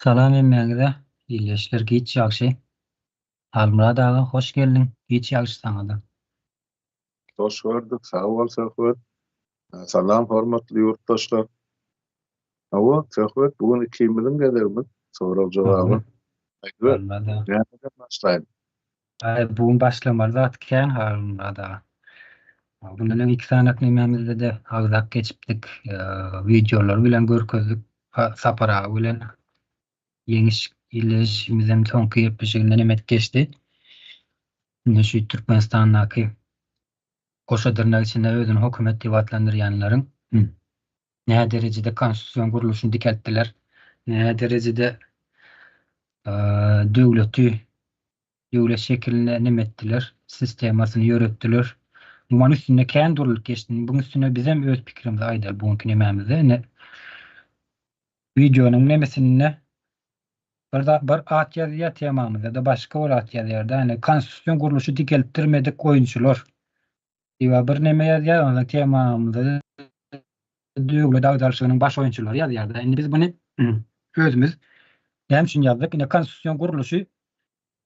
Salam hemmäňize ildeşler giç ýagşy. Halmyrat aga hoş geldiň giç ýagşy saňada. Hoş gördük sag bol Söhbet. Salam hormatly ýurtdaşlar. Hawa Söhbet bu gün ikimiziň gezegimiz sorag jogaba. Aýdyber. Nämeden başlaýyn? Aý bu gün başlamaly zat kän Halmyrat aga. Bundan öň iki sany nemämizde-de agzap geçipdik. Wideolar bilen görkezdik. Sapar aga bilen Ýeňiş illeşimizem soňky gepleşiginde neme edip geçdi. Indi şu Türkmenistandaky goşa dyrnak içinde özüni hökümet diýip atlandyrýanlaryň nä derejede konstitusion gurluşyny dikeltdiler, nä derejede döwleti döwlet şekilinde neme etdiler, sistemasyny ýöretdiler. Umuman üstünde kän durulyp geçdi. Buň üstüne bizem öz pikirimizi aýdaly bu günki nemämizde. Ine wideonyň nemesinde bir bir at ýazýar temamyzda-da başga bir at ýazýar-da. Ine konstitusion gurluşy dikeltdirmedik oýunçylar diýip bir neme ýazýar. Ondan temamyzda döwlet agdaryşygynyň baş oýunçylary ýazýar-da. Indi biz muny özümiz näme üçin ýazdyk? Ine konstitusion gurluşy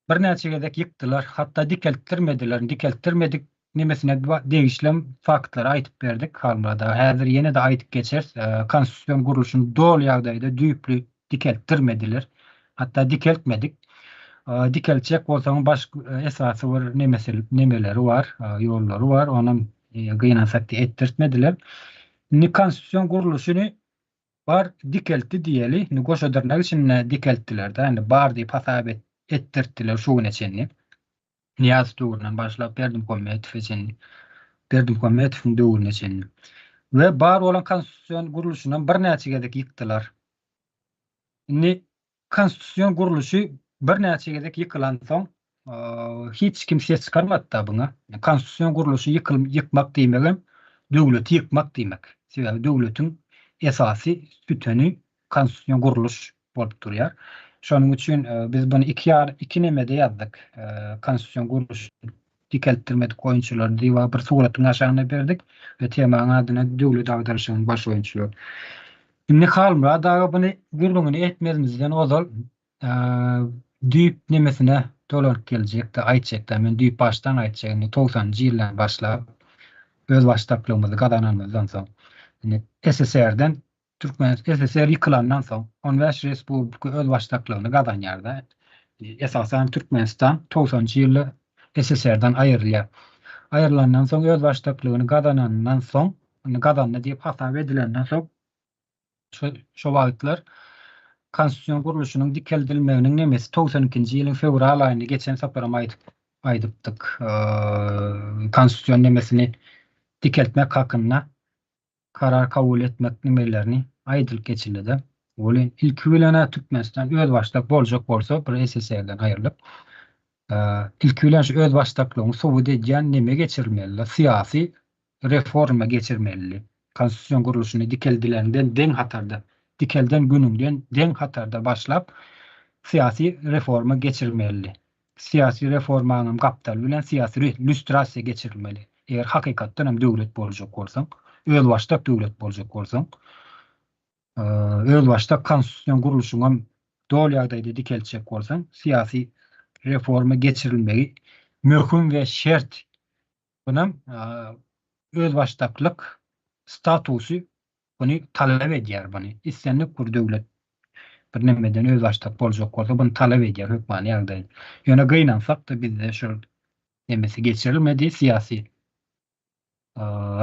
birnäçe gezek ýykdylar, hatda dikeltdirmediler. Dikeltdirmedik nemesine degişlem faktlary aýdyp berdik Halmyrat aga. Häzir ýene-de aýdyp geçeris. Konstitusion gurluşyny doly ýagdaýda düýpli dikeltdirmediler. Hatda dikeltmedik. Dikeltjek bolsaň baş esasy bir nemesi nemeleri bar, ýollary bar. Onam gynansak-da etdirtmediler. Indi konstitusion gurluşyny bar dikeltdi diýeli. Indi goşa dyrnak içinde dikeltdiler-de. Indi bar diýip hasap etdirtdiler şu güne çenli. Nyýazow döwründen başlap Berdimuhammedowa çenli. Berdimuhammedowyň döwrüne çenli. We bar bolan konstitusion gurluşynam birnäçe gezek ýykdylar. Indi konstitusion gurluşy birnäçe gezek ýykylansoň, hiç kim ses çykarmady-da buňa. Konstitusion gurluşy ýykyl ýykmak diýmegem döwleti ýykmak diýmek. Sebäbi döwletiň esasy sütüni konstitusion gurluş bolup durýar. Şonuň üçin biz buny iki ýar iki nemede ýazdyk. Konstitusion gurluş dikeltdirmedik oýunçylary diýip bir suratyň aşagyna berdik we temaň adyna döwlet agdaryşygynyň baş oýunçylary. Indi Halmyrat aga buny gürrüňini etmezimizden ozal düýp nemesine dolanyp geljekdi, aýtjakda men düýp başdan aýtjak indi togsanynjy ýyldan başlap özbaşdaklygymyzy gazananymyzdan soň indi SSR-den Türkmen SSR ýykylandan soň, 15 respublika özbaşdaklygyny gazanýar-da. Esasan Türkmenistan togsanynjy ýylda SSR-den aýrylýar. Aýrylandan soň özbaşdaklygyny gazananyndan soň, indi gazandy diýip hasap edilenden soň, şo şo wagtlar konstitusion gurluşynyň dikeldilmeginiň nemesi 92-nji ýylyň fewral aýynda geçen saparam aýdyp aýdypdyk. Konstitusion nemesini dikeltmek hakynda karar kabul etmek nimelerini aýdylyp geçildi-de. Welin ilki bilen-ä Türkmenistan özbaşdak boljak bolsa bir SSR-den aýrylyp, ilki bilen şu özbaşdaklygyny subut edýän neme geçirilmeli-de, syýasy reforma geçirmelidi. Konstitusion gurluşyny dikeldilenden deň hatarda, dikelden günüňden deň hatarda başlap syýasy reforma geçirmelidi. Syýasy reformaňam gapdaly bilen syýasy lýustrasiýa geçirilmeli. Eger hakykatdan hem döwlet boljak bolsaň, özbaşdak döwlet boljak bolsaň, özbaşdak konstitusion gurluşyňam doly ýagdaýda dikeltjek bolsaň, syýasy reforma geçirilmegi möhüm we şert. Bunam özbaşdaklyk statusy buny talap edýär buny. Islendik bir döwlet bir nemeden özbaşdak boljak bolsa buny talap edýär hökmany ýagdaýda. Ýöne gynansak-da bizde şol nemesi geçirilmedi, syýasy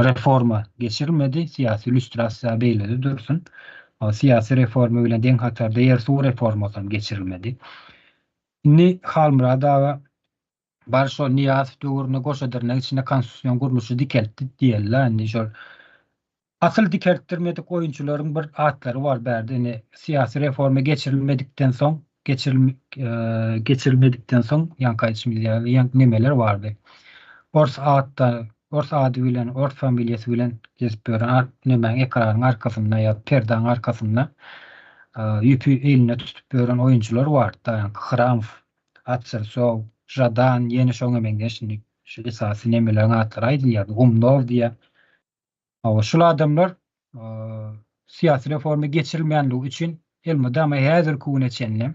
reforma geçirilmedi, syýasy lýustrasiýa beýlede dursun. Syýasy reforma bilen deň hatarda ýer-suw reformasy hem geçirilmedi. Indi Halmyrat aga Bar şol Nyýazow döwründe goşa dyrnak içinde konstitusion gurluşy dikeltdi diýeli-la indi şol asyl dikeltdirmedik oýunçylaryň bir atlary bar bärde indi syýasy reforma geçirilmedikden soň geçiril geçirilmedikden soň ýaňky aýdyşymyz ýaly ýaňky nemeler bardy ors atda ors ady bilen ors familiýasy bilen gezip ýören at nemäň ekranyň arkasynda ýa perdaň arkasynda ýüpi elinde tutup ýören oýunçylar bardy da ýaňky Hramow Atsersow, Žadan, ýene şoňa meňzeş indi şu esasy nemeleriň atlary aýdylýar. Gumnow diýýär. Hawa, şul adamlar syýasy reforma geçirilmänligi üçin Elmydama häzirki güne çenli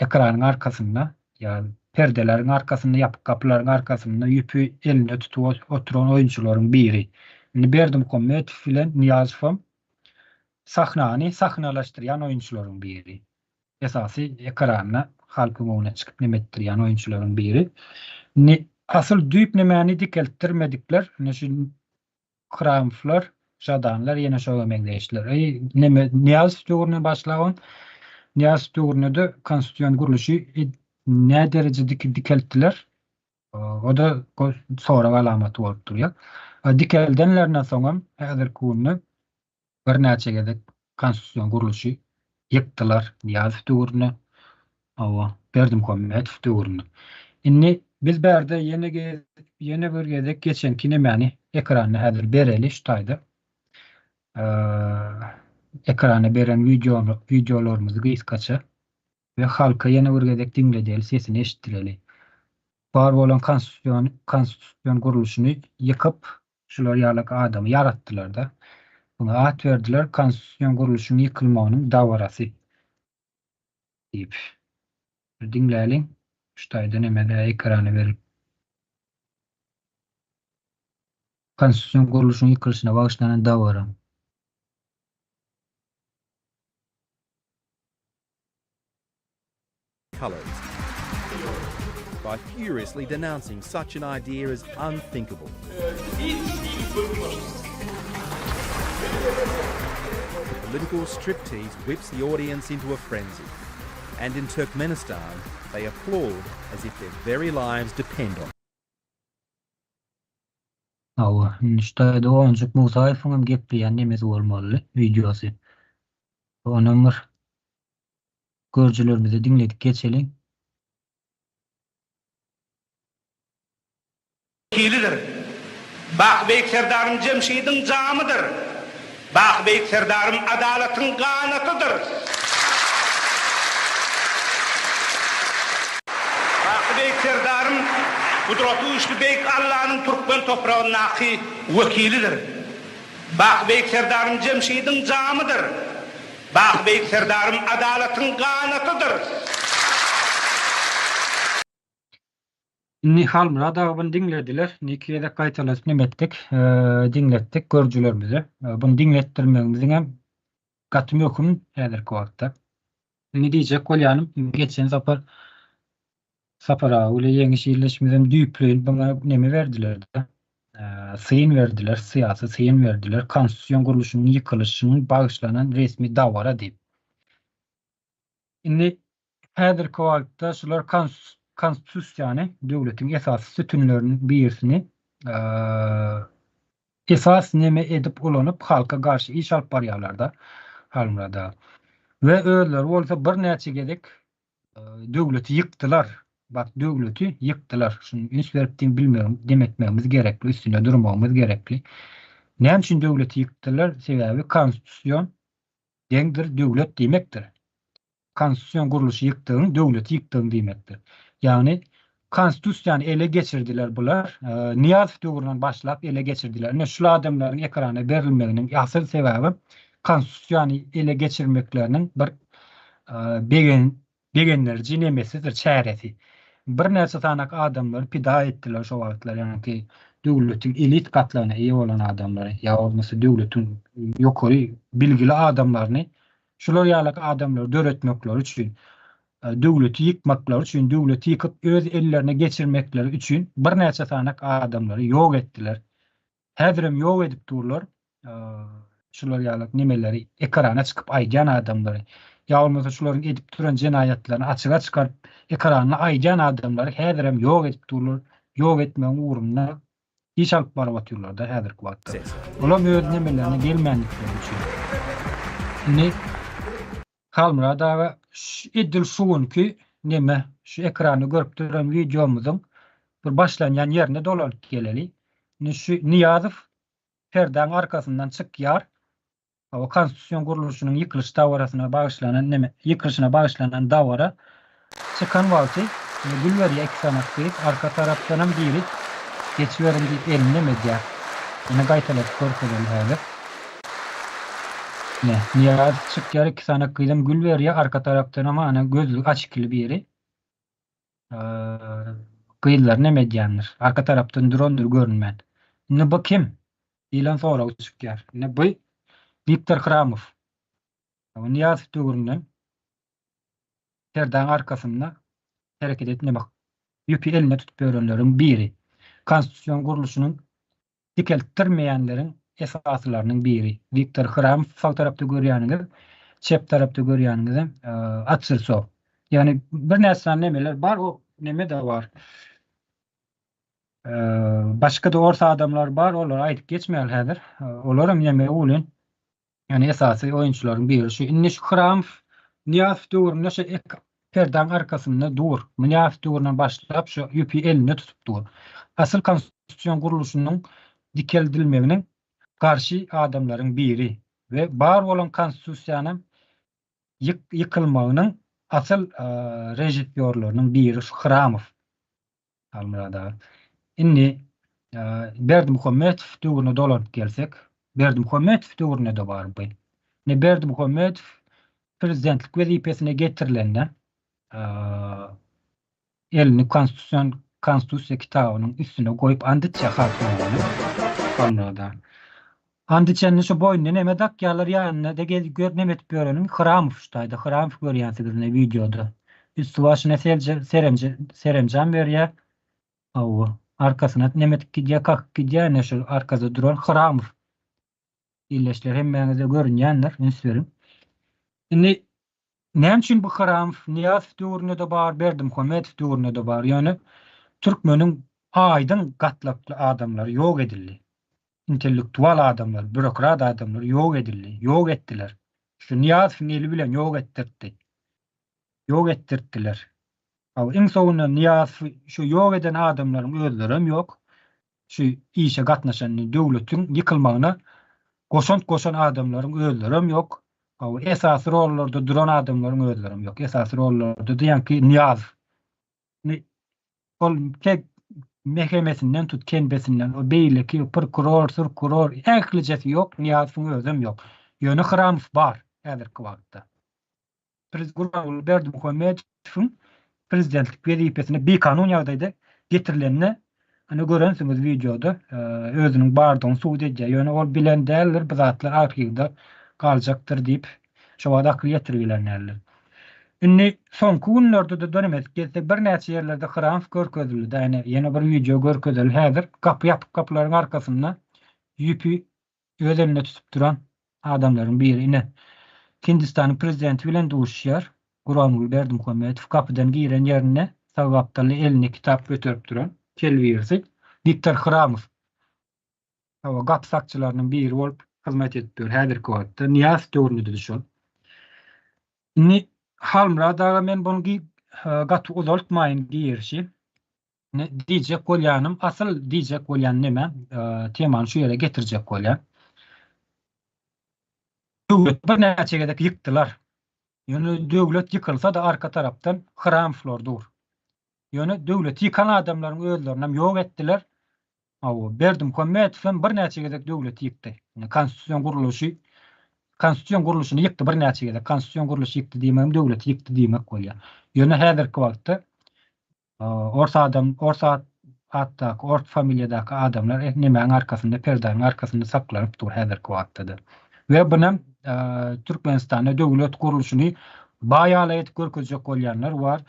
ekranyň arkasynda ýa perdeleriň arkasynda, ýapyk gapylaryň arkasynda ýüpi elinde tutup oturan oýunçylaryň biri. Indi Berdimuhamedow bilen Nyýazowam sahnany sahnalaşdyrýan oýunçylaryň biri. Esasy ekranda halkyň öňüne çykyp neme etdirýän oýunçylaryň biri. Indi asyl düýp nemäni dikeltdirmedikler, ine şu Kramflar, Žadanlar ýene şoňa meňzeşler. Eý, neme, Nyýazow döwründen başlabam, Nyýazow döwründe-de konstitusion gurluşy nä derejede dikeltdiler? O-da sorag alamaty bolup durýar. Dikeldenlerinden soňam häzirki günde birnäçe gezek konstitusion gurluşy ýykdylar Nyýazow döwründe, hawa, Berdimuhamedow döwründe. Indi biz bärde ýene ýene bir gezek geçenki nemäni ekranda häzir bereli şu taýda. Ekrana beren wideolarymyzy gysgaça we halka ýene bir gezek diňledeli, sesini eşitdireli. Bar bolan konstitusion konstitusion gurluşyny ýykyp, Şular ýalak adamy ýaratdylar-da. Muňa at berdiler konstitusion gurluşyň ýykylmagynyň dabarasy diýip. Bir diňläliň. Şu taýda neme-dä ekrana berip. Konstitusion gurluşyň ýykylyşyna bagyşlanan dabara. Colors by furiously denouncing such an idea as unthinkable. The political striptease whips the audience into a frenzy. And in Turkmenistan, they applaud as if their very lives depend on it. Hawa, indi şu taýda Onjuk Musaýewiň hem gepleýän nemesi bolmalydy, wideosy. Onam bir görüjilerimize diňledip geçeliň. Wekilidir. Baky Beýik Serdarym Jemşidiň jamydyr. Baky Beýik Serdarym adalatyň ganatydyr. Baky Beýik Serdarym gudraty güýçli Beýik Allanyň türkmen topragyndaky wekilidir. Baky Beýik Serdarym Jemşidiň jamydyr. Baky Beýik Serdarym adalatyň ganatydyr. Indi Halmyrat aga buny diňlediler. Indi iki gezek gaýtaladyp neme etdik, diňletdik görüjilerimize. Buny diňletdirmegimiziňem gaty möhüm häzirki wagtda. Indi diýjek bolýanym, geçen sapar Sapar aga bilen Ýeňiş illeşmizem düýpleýin buňa neme berdiler-de, syn berdiler, syýasy syn berdiler, konstitusion gurluşynyň ýykylyşynyň bagyşlanan resmi dabara diýip. Indi häzirki wagtda şular konstitusiýany, döwletiň esasy sütünleriniň birisini esas neme edip ulanyp halka garşy iş alyp barýarlar-da Halmyrat aga. We özleri bolsa birnäçe gezek döwleti ýykdylar. Bak döwleti ýykdylar. Şuny üns berip diň bilmegim, demetmegimiz gerekli, üstünde durmagymyz gerekli. Näme üçin döwleti ýykdylar? Sebäbi konstitusion deňdir döwlet diýmekdir. Konstitusion gurluşy ýykdygyň döwleti ýykdygyň diýmekdir. Ýagny konstitusiýany ele geçirdiler bular. Nyýazow döwründen başlap ele geçirdiler. Ine şul adamlaryň ekrana berilmeginiň asyl sebäbi konstitusiýany ele geçirmekleriniň bir begen begendiriji nemesidir, çäresi. Birnäçe sanak adamlary pida etdiler şo wagtlar, ýaňky döwletiň elit gatlagyna eýe bolan adamlary, ýa bolmasa döwletiň ýokary bilgili adamlaryny şular ýalak adamlary döretmekleri üçin, döwleti ýykmaklary üçin, döwleti ýykyp öz ellerine geçirmekleri üçin birnäçe sanak adamlary ýok etdiler. Häzirem ýok edip durlar. Şular ýaly nemeleri ekrana çykyp aýdýan adamlary, ýa bolmasa şularyň edip duran jenaýatlaryny açyga çykaryp ekranda aýdýan adamlary häzirem ýok edip durlar, ýok etmegiň ugrunda iş alyp baryp otyrlar-da häzirki wagtda. Olam öz nemelerine gelmändikleri üçin. Indi Halmyrat aga edil şu günki neme şu ekranda görüp duran wideomyzyň bir başlanýan ýerine dolanyp geleli. Indi şu Nyýazow perdäň arkasyndan çykýar. Hawa, konstitusion gurluşynyň ýykylyş dabarasyna bagyşlanan neme, ýykylyşyna bagyşlanan dabara çykan wagty ine gül berýär iki sanak gyz, arka tarapdanam biri geçiberiň diýip elini neme edýär. Ine gaýtaladyp görkezeli häzir. Ine, Nyýazow çykýar, iki sany gyzam gül berýär, arka tarapdanam ana gözlügi açykly biri. Gyzlar neme edýändir? Arka tarapdan durandyr görünmän. Indi bu kim? diýlen sorag çykýar. Ine bu Wiktor Hramow. Nyýazow döwründen perdäň arkasynda hereket etmemek ýüpi elinde tutup ýörenleriň biri. Konstitusion gurluşynyň dikeltdirmeýänleriň esasylarynyň biri. Wiktor Hramow sag tarapda görýäniňiz, çep tarapda görýäniňizem Atsirsow. Ýagny birnäçe sany nemeler bar, o neme-de bar. Başga-da ors adamlar bar, olary aýdyp geçmäli häzir. Olaram neme welin, Ýani esasy oýunçylaryň biri şu. Indi şu Hramow Nyýazow döwründe şu ek perdaň arkasynda dur. Nyýazow döwründen başlap şu ýüpi elinde tutup dur. Asyl konstitusion gurluşynyň dikeldilmeginiň garşy adamlaryň biri we bar bolan konstitusiýanyň ýykylmagynyň asyl režissýorlarynyň biri şu Hramow. Halmyrat aga. Indi Berdimuhamedow döwrüne dolanyp gelsek, Berdimuhamedow döwründe-de bar bu. Indi Berdimuhamedow prezidentlik wezipesine getirilende elini konstitusion konstitusiýa kitabynyň üstüne goýup and içýär halk öňünde. Halmyrat aga. And içende şu boýnuna neme dakýarlar ýanynda-da gezip gör neme edip ýörenin Hramow şu taýda Hramow görýänsiňiz ine wideoda. Üsti başyna selje seremje seremjam berýär. Hawa. Arkasyna neme edip gidýär kakyp gidýär ine şu arkada duran Hramow. Illeşler hemmäňize görünýändir üns beriň. Indi näme üçin bu Hramow Nyýazow döwründe-de bar Berdimuhamedow döwründe-de bar ýöne türkmeniň aýdyň gatlakly adamlary ýok edildi. Intellektual adamlar, bürokrat adamlar ýok edildi, ýok etdiler. Şu Nyýazowyň eli bilen ýok etdirtdi. Ýok etdirtdiler. Hawa, iň soňunda Nyýazowy şu ýok eden adamlaryň özlerem ýok. Şu işe gatnaşan, döwletiň ýykylmagyna goşant goşan adamlaryň özlerem ýok. Hawa, esasy rollarda duran adamlaryň özlerem ýok. Esasy rollarda-da ýaňky Nyýazow. Indi ol tek mehemesinden tut, kenbesinden, o beýleki prokuror, surkuror, ählijesi ýok, Nyýazowyň özem ýok. Ýöne Hramow bar häzirki wagtda. Gurbanguly Berdimuhamedowyň prezidentlik wezipesine bikanun ýagdaýda getirilenine ine görensiňiz wideoda özüniň bardygyny subut edýär. Ýöne ol bilen däldir, bu zatlar arhiwde galjakdyr diýip, şo wagt akyl ýetirip bilen däldir. Indi soňky günlerde-de dönemedik gelsek birnäçe ýerlerde Hramow görkezildi. Ine ýene bir wideo görkezeli häzir. Gapy ýapyk gapylaryň arkasynda ýüpi öz elinde tutup duran adamlaryň biri ine Hindistanyň prezidenti bilen duşuşýar. Gurbanguly Berdimuhamedow gapydan giren ýerinde sag gapdalda elinde kitap göterip duran kel birisi Wiktor Hramow. Hawa, gapy sakçylarynyň biri bolup hyzmat edip ýör häzirki wagtda. Nyýazow döwründe-de şol. Indi Halmyrat aga men buny gaty uzaltmaýyn girişi. Diýjek bolýanym, asyl diýjek bolýan neme, temany şu ýere getirjek bolýan. Döwleti birnäçe gezek ýykdylar. Ýöne döwlet ýykylsa-da arka tarapdan Hramowlar dur. Ýöne döwleti ýykan adamlaryň özlerinem ýok etdiler. Hawa, Berdimuhamedow hem birnäçe gezek döwleti ýykdy. Ýöne konstitusion gurluşy konstitusion gurluşyny ýykdy birnäçe gezek. Konstitusion gurluşy ýykdy diýmegim döwleti ýykdy diýmek bolýar. Ýöne häzirki wagtda Ors adam, ors atdaky, ors familiýadaky adamlar nemäň arkasynda, perdäniň arkasynda saklanyp dur häzirki wagtda-da. We bunam Türkmenistanda döwlet gurluşyny baý-ala edip görkezjek bolýanlar bar.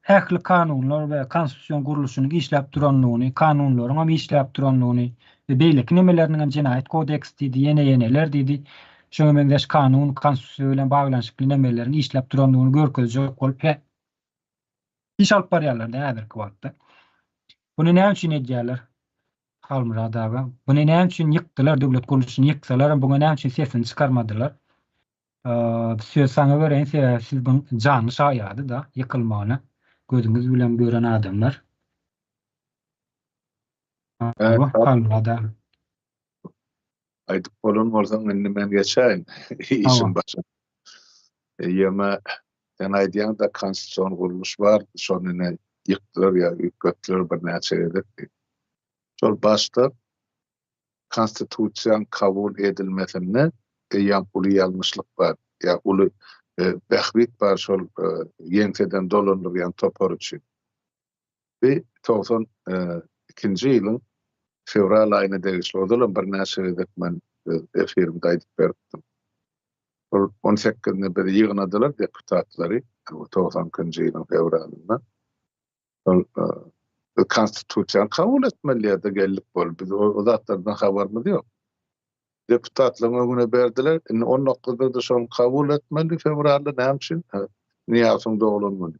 Ähli kanunlar we konstitusion gurluşynyň işläp duranlygyny, kanunlaryň hem işläp duranlygyny we beýleki nemeleriniň hem jenaýat kodeksi diýdi, ýene-ýeneler diýdi. Şoňa meňzeş kanun, konstitusiýa bilen baglanyşykly nemeleriň işläp duranlygyny görkezjek bolup iş alyp barýarlar-da häzirki wagtda. Muny näme üçin edýärler? Halmyrat aga, muny näme üçin ýykdylar, döwlet gurluşyny ýyksalaram buňa näme üçin sesini çykarmadylar? Söz saňa bereýin, sebäbi siz buň janly şaýady-da, ýykylmagyna gözüňiz bilen gören adamlar. Halmyrat aga. Aýdyp bolan bolsaň indi men geçäýin işiň başyna. Eýýäm sen aýdýaň-da konstitusion gurluş bar, şony ine ýykdylar ýa üýtgetdiler birnäçe gezek diýip. Şol başda konstitusiýaň kabul edilmesinde. eýýäm uly ýalňyşlyk bar, ýa uly bähbit bar şol ýeňseden dolandyrýan topar üçin. Bi 92-nji ýylyň fewral aýyna degişli, ozalam birnäçe gezek men öz efirimde aýdyp beripdim. Ol on sekizinde bizi ýygnadylar deputatlary, 92-nji ýylyň fewralynda. Ol biz konstitusiýany kabul etmeli ýerde geldik bol. Biz o zatlardan habarymyz ýok. Deputatlaryň öňüne berdiler. Indi on dokuzda-da şony kabul etmeli fewralda. Näme üçin? Nyýazowyň doglan güni.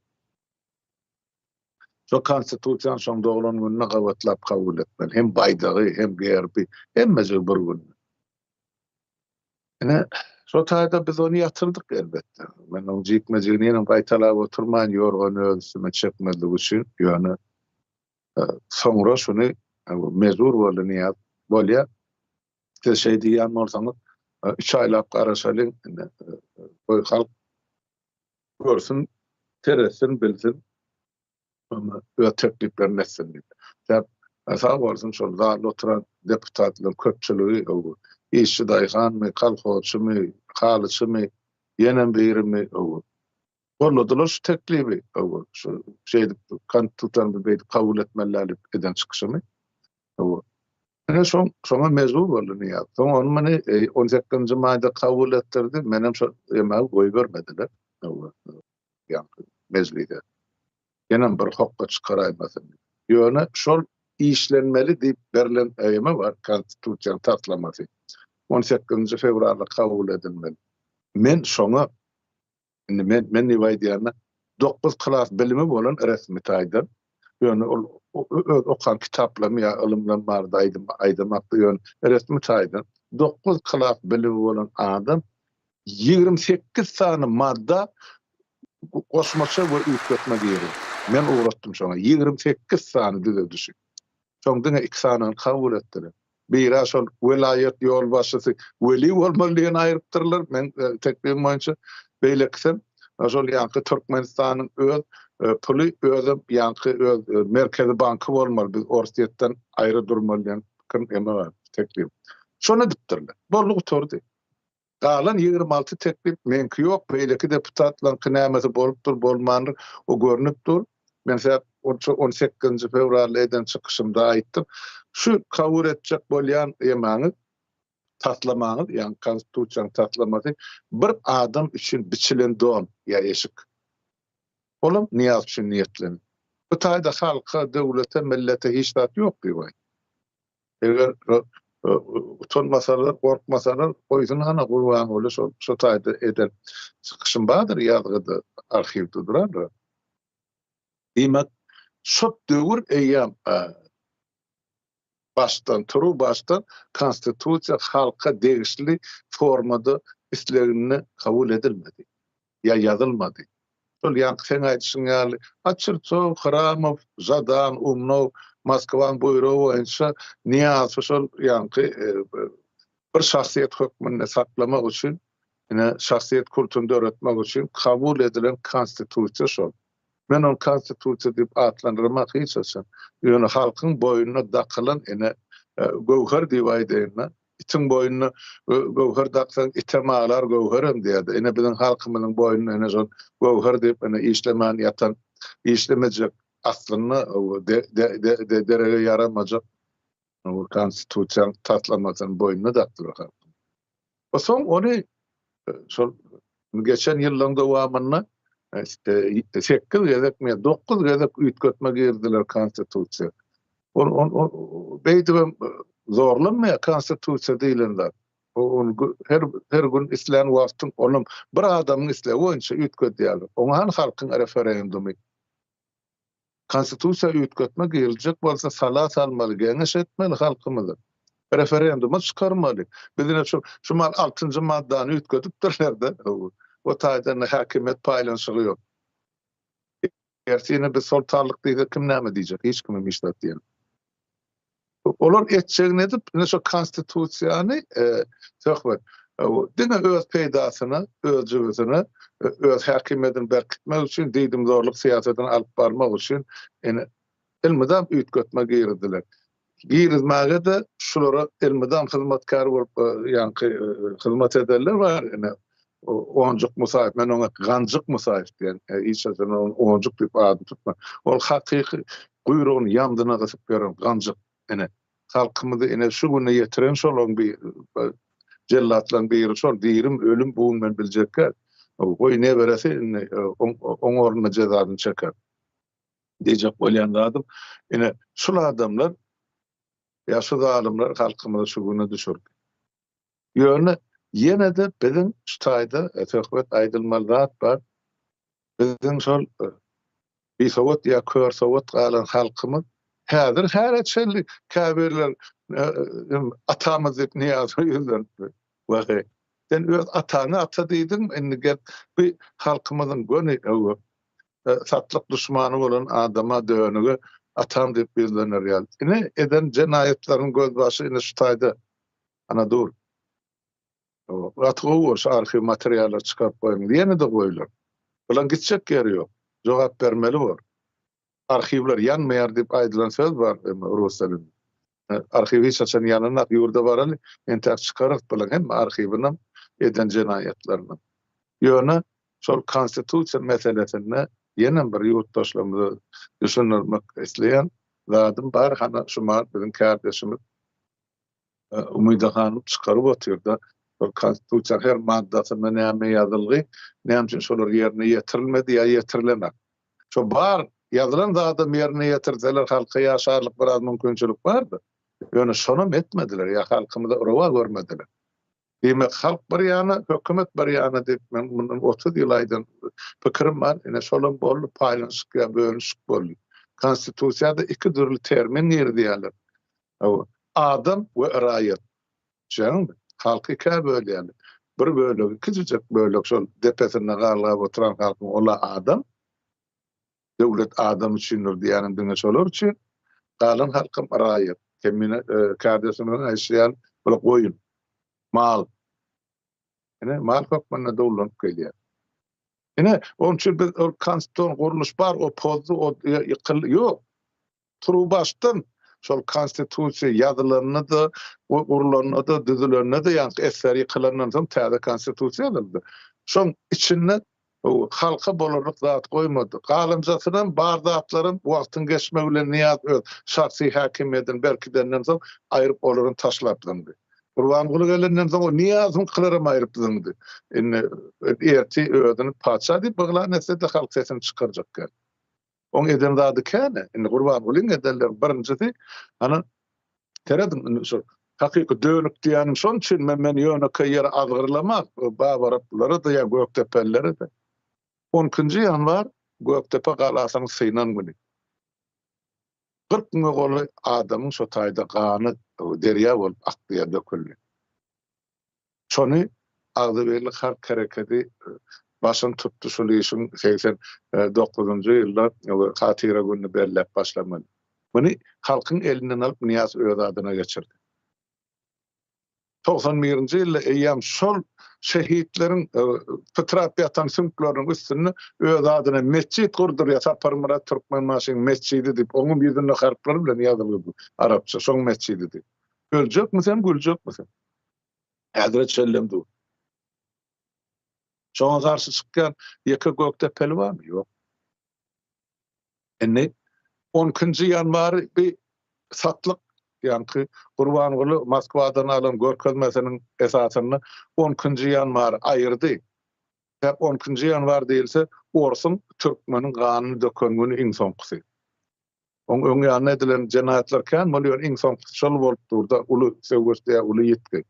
Şo konstitusiýany şoň doglan gününe gabatlap kabul etmeli. Hem baýdagy, hem gerbi, hemmejigi bir günde. Ine, şo taýda biz ony ýatyrdyk elbetde. Men oň jikme-jigini ýene gaýtalap oturman, ýorgany öz üstüme çekmezlik üçin, ýöne soňra şuny mejbur boldy Nyýaz, bolýa, siz şeý diýýän bolsaňyz, üç aýlap garaşalyň, indi goý halk görsün, seretsin, bilsin. öz tekliplerini etsin diýip. Sebäp sag bolsun şol zalda oturan deputatlaryň köpçüligi işçi daýhanmy, kolhozçymy, halyçymy, ýenem birimi golladylar şu teklibi şu şeýdip konstitusiýany biz beýdip kabul etmeli däl diýip eden çykyşymy. Ine şoň şoňa mejbur boldy Nyýaz. Soň ony muny 18-nji maýda kabul etdirdi. Menem şo emagy goýbermediler. Ýaňky mejlise. Ýenem bir hokga çykaraýmasyn diýip. Ýöne şol işlenmeli diýip berlen eme bar, konstitusiýanyň taslamasy. On sekizinji fewralda kabul edilmeli. Men şoňa, indi men, men diýip aýdýanda, dokuz klas bilimi bolan resmi taýdan, ýöne ol öz okan kitaplarymy ýa ylymlarym barada aýdym aýdamakda, ýöne resmi taýdan dokuz klas bilimi bolan adam 28 sany madda goşmaça we üýtgetme girizdi. Men ugratdym şoňa 28 sany düzedişi. Soň diňe iki sanyny kabul etdiler. Biri şol welaýat ýolbaşçysy weli bolmaly diýeni aýrypdyrlar, meň e, teklibim boýunça. Beýlekisem şol ýaňky Türkmenistanyň öz e, puly özem ýaňky öz e, merkezi banky bolmaly, biz Orsýetden aýry durmaly diýen pikirim eme bar, teklip. Şony edipdirler. Boldy gutardy. Galan 26 teklip meňki ýok, beýleki deputatlaryňky nämesi bolupdyr, bolmandyr, o görnüp dur. Men sebäp on sekizinji fewralda eden çykyşymda aýtdym. Şu kabul etjek bolýan emaňyz, taslamaňyz, ýagny konstitusiýanyň taslamasy bir adam üçin biçilen don ýa eşik. Olam Nyýazow üçin niýetlenen. Bu taýda halka, döwlete, millete hiç zat ýok diýip aýtdym. Eger utanmasalar, gorkmasalar, goýsun hana Gurbanguly şol şo taýda eden çykyşym bardyr ýazgyda, arhiwde durandyr. Diýmek, şo döwür eýýäm başdan, turuwbaşdan konstitusiýa halka degişli formada isleginde kabul edilmedi. ýa ýazylmady. Şol ýaňky seň aýdyşyň ýaly, Oçertsow, Hramow, Žadan, Umnow Moskwaň buýrugy boýunça Nyýazowy şol ýaňky bir şahsyýet hökmünde saklamak üçin, ine, şahsyýet kultuny döretmek üçin kabul edilen konstitusiýa şol. Men ony konstitusiýa diýip atlandyrmak hiç haçan. Ýöne halkyň boýnuna dakylan ine, göwher diýip aýdaýyn-da, Itiň boýnuna göwher daksaň, item aglar, göwherem diýerdi. Ine biziň halkymyzyň boýnuna ine şol göwher diýip ine işlemän ýatan, işlemejek, aslynda derege ýaramajak konstitusiýanyň taslamasyny boýnuna dakdylar halkyň. Soň ony şol geçen ýyllaryň dowamynda 8 gezekmi ýa 9 gezek üýtgetme girdiler konstitusiýa. Ol ol beýdibem zorlanmaýar konstitusiýa diýlen zat. Ol her her gün islän wagtyň onuň bir adamyň islegi boýunça üýtgedýärler. Oňa hany halkyň referendumy? Konstitusiýa üýtgetme giriljek bolsa sala salmaly, geňeş etmeli halkymyza. Referenduma çykarmaly. Biz ine şu şu mal altynjy maddany üýtgedipdirler-de. O taýdan häkimiýet paýlanyşygy ýok. Ertir ine biz soltanlyk diýsek kim näme diýjek? Hiç kimem hiç zat diýen. Olar etjegini edip, ine şu konstitusiýany söhbet diňe öz peýdasyna, öz jübüsine, öz häkimiýetini berkitmek üçin, diýdimzorluk syýasatyny alyp barmak üçin ine elmydam üýtgetme girizdiler. Girizmäge-de şulara elmydam hyzmatkär bolup, ýaňky hyzmat edenler bar. Ine, Onjuk Musaýew, men oňa Ganjyk Musaýew diýen, hiç haçan ony Onjuk diýip adyny tutman. Ol hakyky guýrugyny ýandyna gysyp ýören ganjyk. Ine, halkymyzy ine şu güne ýetiren şolaryň bir jellatlaryň biri şol. Dirim, ölüm bu gün men biljek däl. Goý neberesi indi oň ornuna jezasyny çeker. Diýjek bolýan zadym, ine şul adamlar ýa şu zalymlar halkymyzy şu güne düşürdi. Ýöne ýene-de biziň şu taýda söhbet aýdylmaly zat bar. Biziň şol bisowat ýa körsowat galan halkymyz häzir häle çenli käbirler atamyz diýip Nyýazowa ýüzlenipdir. Wah-eý, sen öz ataňa ata diýdiňmi, indi gel bu halkymyzyň göni satlyk duşmany bolan adama, dönüge atam diýip ýüzlener ýaly. Ine eden jenaýatlaryň gözbaşy ine şu taýda ana dur. Gaty gowy bor şu arhiw materiallary çykaryp goýuň. Ýene-de goýular. Bulaň gitjek ýeri ýok. Jogap bermeli bor. Arhiwler ýanmaýar diýip aýdylan söz bar rus dilinde. Arhiw hiç haçan ýananok. Ýurda baraly entäk çykararys bulaň hemme arhiwinam eden jenaýatlarynam. Ýöne şol konstitusiýa meselesinde ýenem bir ýurtdaşlarymyza düşündirmek isleýän zadym bar. Hany şu mahal biziň kärdeşimiz Umyda hanym çykaryp otyrda, şol konstitusiýanyň her maddasynda näme ýazylgy, näme üçin şolar ýerine ýetirilmedi ýa ýetirilenak. Şo bar ýazylan zadam ýerine ýetirseler halka ýaşarlyk biraz mümkinçilik bardy. Ýöne şonam etmediler ýa halkymyza rowa görmediler. Diýmek halk bir ýana, hökümet bir ýana diýip men mundan 30 ýyl aýdan pikirim bar. Ine şolam boldy, paýlanyşyk ýa bölünişik boldy. Konstitusiýada iki dürli termin girizýärler. Adam we raýat. Düşýäňmi? Halky ikä bölýärler. Bir bölegi, kiçijek bölek şol depesinde galgap oturan halkyň ol-a adam. Döwlet adam üçindir diýýänim diňe şolar üçin. Galan halkam raýat. Kemine kärdeşimiziň aýdyşy ýaly, bular goýun, mal. Ine, mal hökmünde dowlanyp gelýär. Ine, onuň üçin biz ol konstitusion gurluş bar, o pozdy, o ýykyldy. Ýok. Turuwbaşdan şol konstitusiýa ýazylanda-da, gurlanda-da, düzülende-de, ýaňky SSR ýykylandan soň täze konstitusiýa ýazyldy. Şoň içinde halka bolarlyk zat goýmady. Galynjasynam, bar zatlaram wagtyň geçmegi bilen Nyýaz öz şahsy häkimiýetini berkidenden soň aýryp olaram taşlap zyňdy. Gurbanguly gelenden soň o Nyýazowyňkylaram aýryp zyňdy. Indi ertir özüni patyşa diýip yglan etse-de halk sesini çykarjak däl. Oň eden zady käne. Indi Gurbangulyň edenleri birinjisi, ana, serediň indi şu hakyky dönük diýýänim şonuň üçin men men ýönekeý ýere azgyrlamak babaraplylara-da ýa gökdepelilere-de. On ikinji ýanwar Gökdepe galasynyň synan güni. 40 müňe golaý adamyň şo taýda gany derýa bolup akdy ýa döküldi. Şony Agzybirlik halk hereketi başyny tutdy şul işiň 89-njy ýylda hatyra gününi belläp başlamaly. Muny halkyň elinden alyp Nyýaz öz adyna geçirdi. 91-nji ýylda eýýäm şol şehitleriň pytrap ýatan süňkleriniň üstünde öz adyna metjit gurdurýar Saparmyrat Türkmenbaşyň metjidi diýip, oňam ýüzünde harplar bilen ýazylgy arapça şoň metjidi diýip. Öljekmi sen, güljekmi sen? Häzire çenlem dur. Şoňa garşy çykýan ýeke Gökdepeli barmy? Ýok. Indi 12-nji ýanwary bir satlyk, ýaňky Gurbanguly Moskwadan alan görkezmesiniň esasynda 12-nji ýanwary aýyrdy. Sebäp 12-nji ýanwar diýilse, orsuň türkmeniň ganyny döken güni iň soňkusy. Oň öň ýanynda edilen jenaýatlar kän bolýar, iň soňkusy şol bolup dur-da, uly söweş diýýär, uly ýitgi.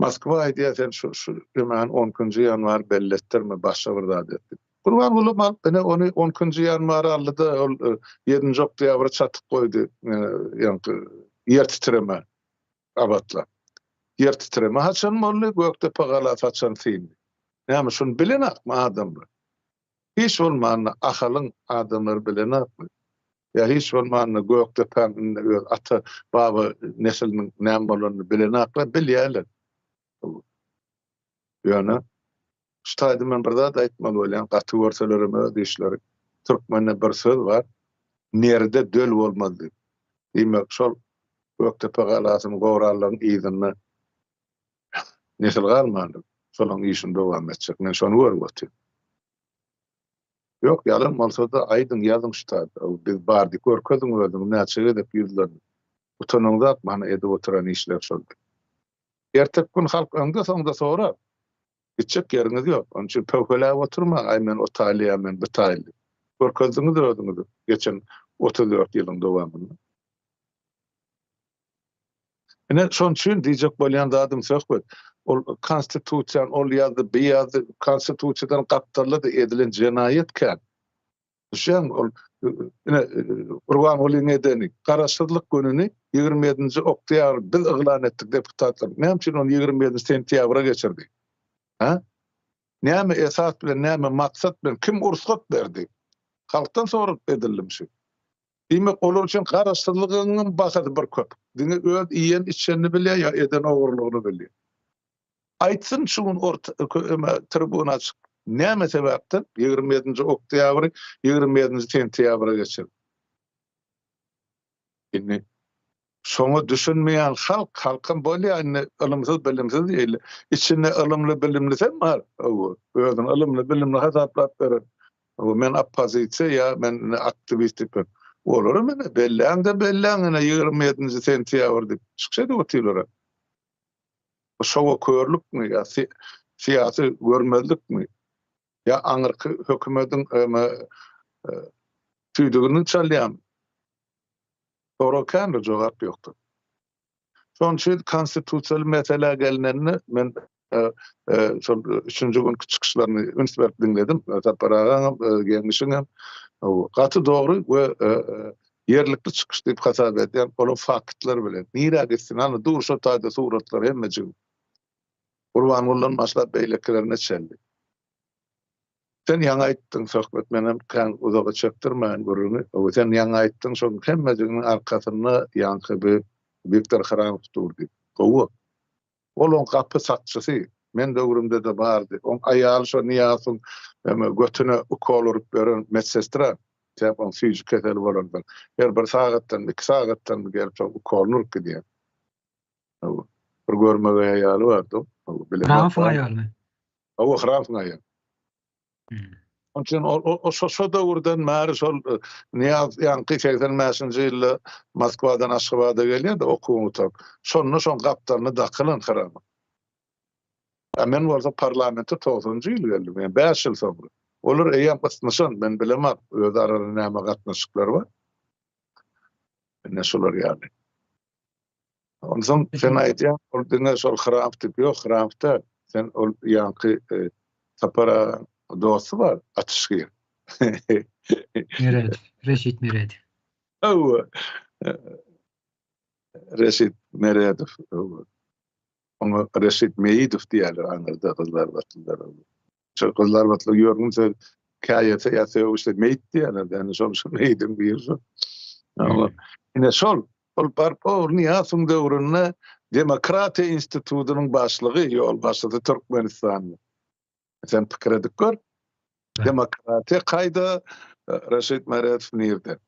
Moskwa aýdýar, sen şu şu ýemäni on ikinji ýanwar belletdirme, başga bir zat et diýip. Gurbanguly alyp, ine, ony on ikinji ýanwara aldy-da, ol ýedinji oktýabra çatyp goýdy, ýaňky ýer titreme gabatlap. Ýer titreme haçan boldy, Gökdepe galasy haçan syndy? Näme, şuny bilenakmy adamlar? Hiç bolmanda Ahalyň adamlary bilenokmy? Ýa hiç bolmanda Gökdepäň indi öz ata baba nesliniň näme bolanyny bilenoklar? Bilýärler. Ýöne şu taýda men bir zat aýtmaly bolýan, gaty görselerem öz işleri. Türkmende bir söz bar, Nerde döl bolmaz diýip. Diýmek, şol Gökdepe galasyny goranlaryň yzynda nesil galmandyr. Şolaryň işini dowam etjek. Men şony görüp otyryn. Ýok, ýalan bolsa-da aýdyň, ýazyň şu taýda. Biz bar diýip görkeziň özüňizi näçe gezek ýüzlendim. Utanyňzak mana edip oturan işler şol diýip. Erteki gün halk öňde-soňda sorar. Gitjek ýeriňiz ýok. Onuň üçin pöwheläp oturmaň, aý men o taýly ýa men bu taýly diýip. Görkezdiňiz özüňizi geçen 34 ýylyň dowamynda. Ine, şonuň üçin diýjek bolýan zadym söhbet. Ol konstitusiýany ol ýazdy, bi ýazdy, konstitusiýadan gapdalda-da edilen jenaýat kän. Düşýäňmi? Ol ine Gurbangulyň edeni Garaşsyzlyk gününi 27-nji oktýabr biz yglan etdik deputatlar. Näme üçin ony 27-nji sentýabra geçirdi? Hä? Näme esas bilen, näme maksat bilen, kim ursgat berdi? Halkdan soralyp edildimi şu? Diýmek, olar üçin garaşsyzlygyňam bahasy bir köp. Diňe öz iýen-içenini bilýär ýa eden ogurlygyny bilýär. Aýtsyn şu gün orta tribuna çykyp, näme sebäpden 27-nji oktýabry 27-nji sentýabra geçirdi. Indi şoňa düşünmeýän halk, halkam bolýar indi ylymsyz, bilimsiz diýeli. Içinde ylymly, bilimlisem bar. Özüni ylymly, bilimli hasaplap beren. Men oppozisiýa ýa men aktiwist diýip. Olaram ine belläň-de belläň ine 27-nji sentýabr diýip çykyş edip otyrlar. Bu şowa körlükmi ýa syýasy görmezlikmi ýa aňyrky hökümediň tüýdügini çalýarmy? Sorag kändir, jogap ýokdur. Şonuň üçin konstitusiýaly meselä gelnende men şol üçünji günki çykyşlaryny üns berip diňledim. Sapar agaňam, Geňeşiňem gaty dogry we ýerlikli çykyş diýip hasap edýän, olar faktlar bilen. Nirä gitsin, hany dur şo taýda suratlar hemmejigi. Gurbangulydan başlap beýlekilerine çenli. Sen ýaňy aýtdyň söhbet menem kän uzaga çekdirmäýin gürrüňi. Sen ýaňy aýtdyň şoň hemmejiginiň arkasynda ýaňky bi Wiktor Hramow dur diýip. Gowy. Ol oň gapy sakçysy. Men döwrümde-de bardy. Oň aýaly şo Nyýazowyň eme götüne ukol urup ýören medsestra. Sebäp oň süýji keseli bolansoň. Her bir sagatdanmy, iki sagatdanmy gelip şoň ukolyny urup gidýär. Bir görmegeý aýaly bardy. Hramowyň aýalymy? Hawa, Hramowyň aýaly. Onuň üçin o şo şo döwürden bäri şol Nyýaz ýaňky 85-nji ýylda Moskwadan Aşgabada gelýär-de okuwyny gutaryp. Şonda şoň gapdalyna dakylan Hramow. A men bolsa parlamente 90-njy ýyl geldim, ýagny 5 ýyl soňra. Olar eýýäm ysnyşan, men bilemok öz aralarynda näme gatnaşyklar bar. Ine şular ýaly. Onsoň sen aýdýaň, ol diňe şol Hramp diýip, ýok, Hramp däl. Sen ol ýaňky e, Sapar agaň dosty bar, Atyşgir. Meredow, Reşit Meredow. Hawa. Reşit Meredow. Hawa. Oňa Reşit Meýidow diýýärler aňyrda gyzlarbatlylar. Şol gyzlarbatly ýörgün söz käýese ýa sögüşse meýit diýýärler. Ýani şol şu meýidiň biri şol. Ine şol ol baryp o Nyýazowyň döwründe Demokratiýa institutynyň başlygy, ýolbaşçysy Türkmenistanda. Sen pikir edip gör. Demokratiýa kaýda, Reşit Meredow nirde?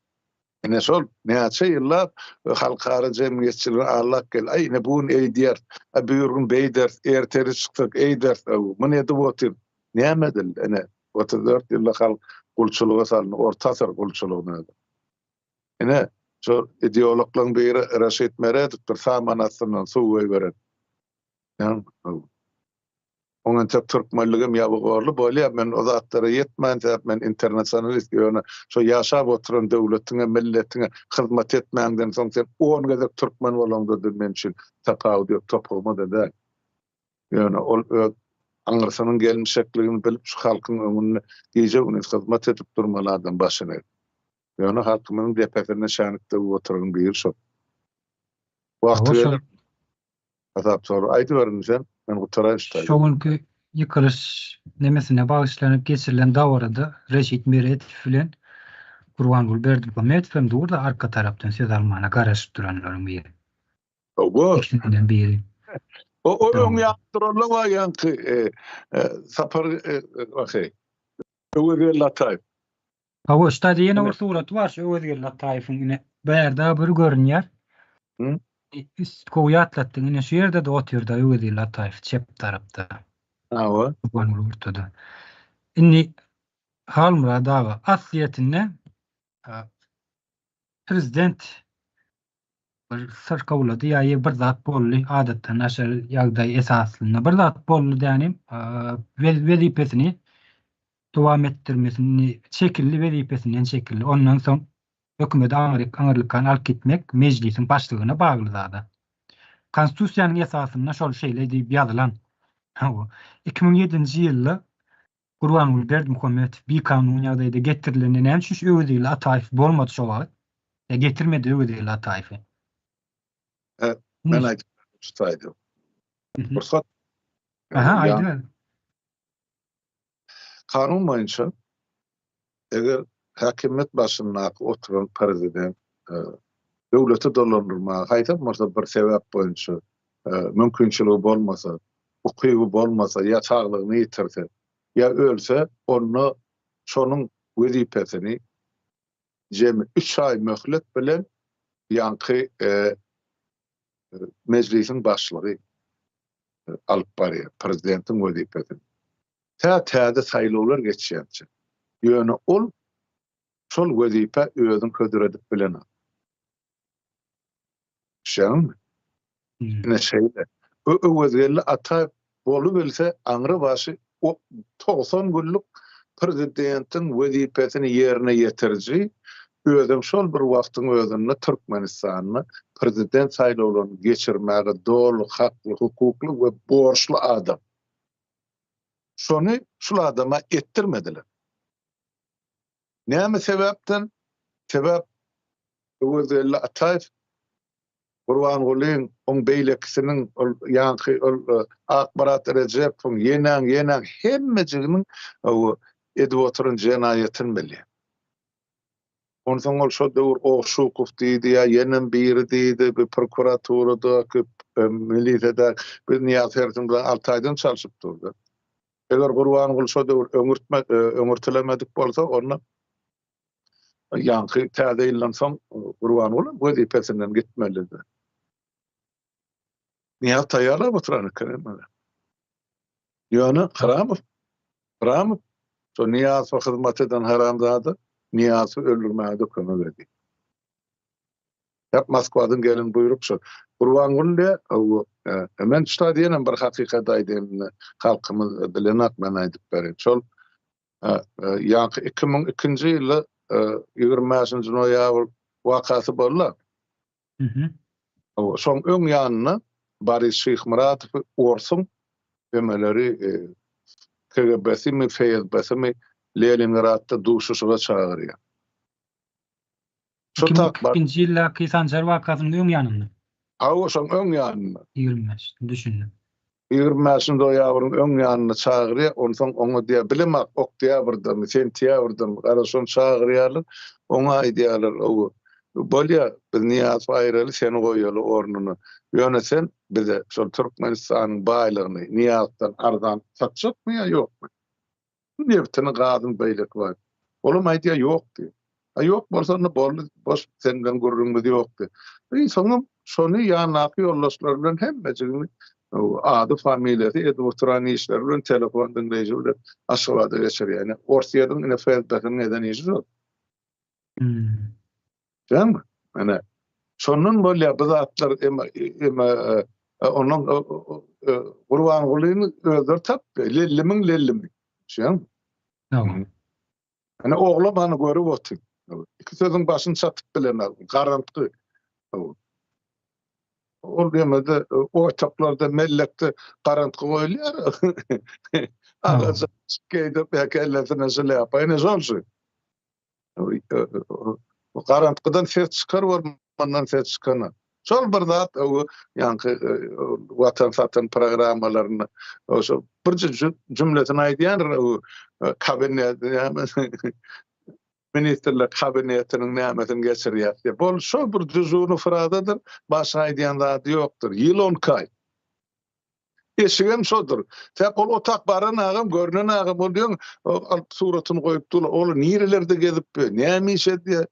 Ine şol näçe ýyllap halkara jemgyýetçiligini allap geldi. Aý ine bu gün eýdýäris, a bir gün beýderis, erteri çyksak eýderis, muny edip otyr. Näme edildi? Ine 34 ýylda halk gulçulyga salyndy, orta asyr gulçulygyna. Ine şol ideologlaryň biri Reşit Meredowdyr, saman astyndan suw goýberen. Oň entek türkmenligem ýabygorly bolýar, men o zatlara ýetmän sebäp men internasionalist ýöne şo ýaşap oturan döwletiňe milletiňe hyzmat etmäňden soň sen on gezek türkmen bolaňda-da men üçin tapawudy ýok topugyma-da däl. Ýöne ol öz aňyrsynyň gelmişekligini bilip şu halkyň öňünde gije-gündiz hyzmat edip durmaly adam başyny egip. Ýöne halkymyzyň depesinde şänik döwüp oturan biri şol. Wagty geler. Hasap sor. Aýdyber indi sen. Men gutaraýyn şu taýda. Şo günki ýykylyş nemesine bagyşlanyp geçirilen dabarada Reşit Meredow bilen Gurbanguly Berdimuhamedow hem durdy arka tarapdan söz almana garaşyp duranlaryň biri. Hawa. Ikisinden biri. O o öň ýanyp duranlar bar ýaňky Sapar Öwezgeldi Ataýew. Hawa, şu taýda ýene bir suraty bar şu Öwezgeldi Ataýewiň ine bärde bir görünýär. Üst gowy ýatlatdyň ine şu ýerde-de otyrda Öwezgeldi Ataýew çep tarapda. Hawa. Gurbanguly ortada. Indi Halmyrat aga aslyýetinde prezident bir syrkawlady ýa bir zat boldy adatdan daşary ýagdaý esasynda bir zat boldy dänim wezipesini dowam etdirmesini çekildi wezipesinden çekildi ondan soň hökümeti aňryk aňyrlykan alyp gitmek mejlisiň başlygyna bagly zada konstitusiýanyň esasynda şol şeýle diýip ýazylan hawa 2007-nji ýylda Gurbanguly Berdimuhamedow bikanun ýagdaýda getirilende näme üçin şu Öwezgeldi Ataýew bolmady şo wagt? Ýa getirmedi Öwezgeldi Ataýewi? E, men aýdyp şu taýda. Rugsat. Aha, aýdyber. Kanun boýunça eger häkimiýet başyndaky oturan prezident e, döwleti dolandyrmaga haýsam bolsa bir sebäp boýunça e, mümkinçiligi bolmasa, ukyby bolmasa ýa saglygyny ýitirse, ýa ölse, onda şonuň wezipesini jemi üç aý möhlet bilen ýaňky Mejlisiň başlygy alyp barýar, prezidentiň wezipesini. Tä täze saýlawlar geçýänçä. Ýöne ol şol wezipä özüni hödür edip bilenok. Düşýäňmi? Ine şeýle. Öwezgeldi Ataýew bolubilse aňry başy 90 günlük prezidentiň wezipesini ýerine ýetiriji, özem şol bir wagtyň özünde Türkmenistanda prezident saýlawlaryny geçirmäge doly hakly, hukukly we borçly adam. Şony şul adama etdirmediler. Näme sebäpden? Sebäp Öwezgeldi Ataýew Gurbangulyň, oň beýlekisiniň, ol ýaňky ol Akmyrat Rejepowyň, ýenäň, ýenäň hemmejiginiň edip oturan jenaýatyny bilýär. Onsoň ol şo döwür Ogşukow diýdi ýa ýenem biri diýdi, bu prokuraturadaky, milisiýadaky, biz Nyýaz Hersim bilen alty aýdan çalşyp durdy. Eger Gurbanguly şo döwür öňürtme, öňürtilemedik bolsa, onda ýaňky täze ýyldan soň Gurbanguly wezipesinden gitmelidi. Nyýaz taýýarlap oturan eken hemmeli. Ýöne Hramow, Hramow şo Nyýazowa hyzmat eden haramzada Nyýazowy öldürmäge-de kömek edýär. Hep Moskwadan gelen buýruk şol. Gurbanguly diýýär, men şu taýda ýenem bir hakykat aýdaýyn, halkymyz bilenok, men aýdyp bereýin. Şol ýaňky 2002-nji ýylda 25-nji noýabr wakasy boldy. Şoň öň ýanynda Boris Şyhmyratowy orsuň emeleri KGB-simi, FSB-simi Leningradda duşuşyga çagyrýar. Şo tak bar. 2002-nji ýyldaky Sanjar wakasynyň öň ýanynda. Hawa, şoň öň ýanynda. 25, düşündim. 25-nji noýabryň öň ýanynda çagyrýar, onsoň oňa diýýär, bilemok, oktýabrdamy, sentýabrdamy, garaz, şony çagyrýarlar, oňa aýdýarlar, ow, bolýar, biz Nyýazowy aýyraly, seni goýaly ornuna. Ýöne sen bize şol Türkmenistanyň baýlygyny Nyýazowdan arzan satjakmy ýa ýokmy? Nebtini, gazyny beýleki bar. Olam aýdýar, ýok diýip. A ýok bolsa onda boldy, boş sen bilen gürrüňimiz ýok diýip. I soňam şony ýanyndaky ýoldaşlary bilen hemmejigini ady, familiýasy, edip oturan işleri bilen telefon diňleýji bilen Aşgabada geçirýär. Ine, Orsýetiň ine FSB-siniň eden işi şol. Düşýäňmi? Ine, şondan bolýar bu zatlar emma emma ondan Gurbangulyny özleri tapdy. Lellimiň lellimi. Düşýäňmi? Tamam. Ine oglam hany görüp otyr. Iki sözüň başyny çatyp bilenok. Garantgy. Ol ýemede otaglarda, mellekde garantgy goýulýar. Agaja geýdirip, kellesine şlýapa. Ine şol şu. Garantgydan ses çykar bolmandan ses çykana. Şol bir zat o ýaňky watan satan programmalarynda şo bir jümlesini aýdýan o kabinet ministrler kabinetiniň nämesini geçirýär diýip. Bol şol bir düzgünli frazadyr, başga aýdýan zady ýokdur. Ýyl on iki aý. Eşigem şodur. Sen ol otak baran agam, görnen agam ol diýen alyp suratyny goýup dur. Ol nirelerde gezip, näme iş edýär?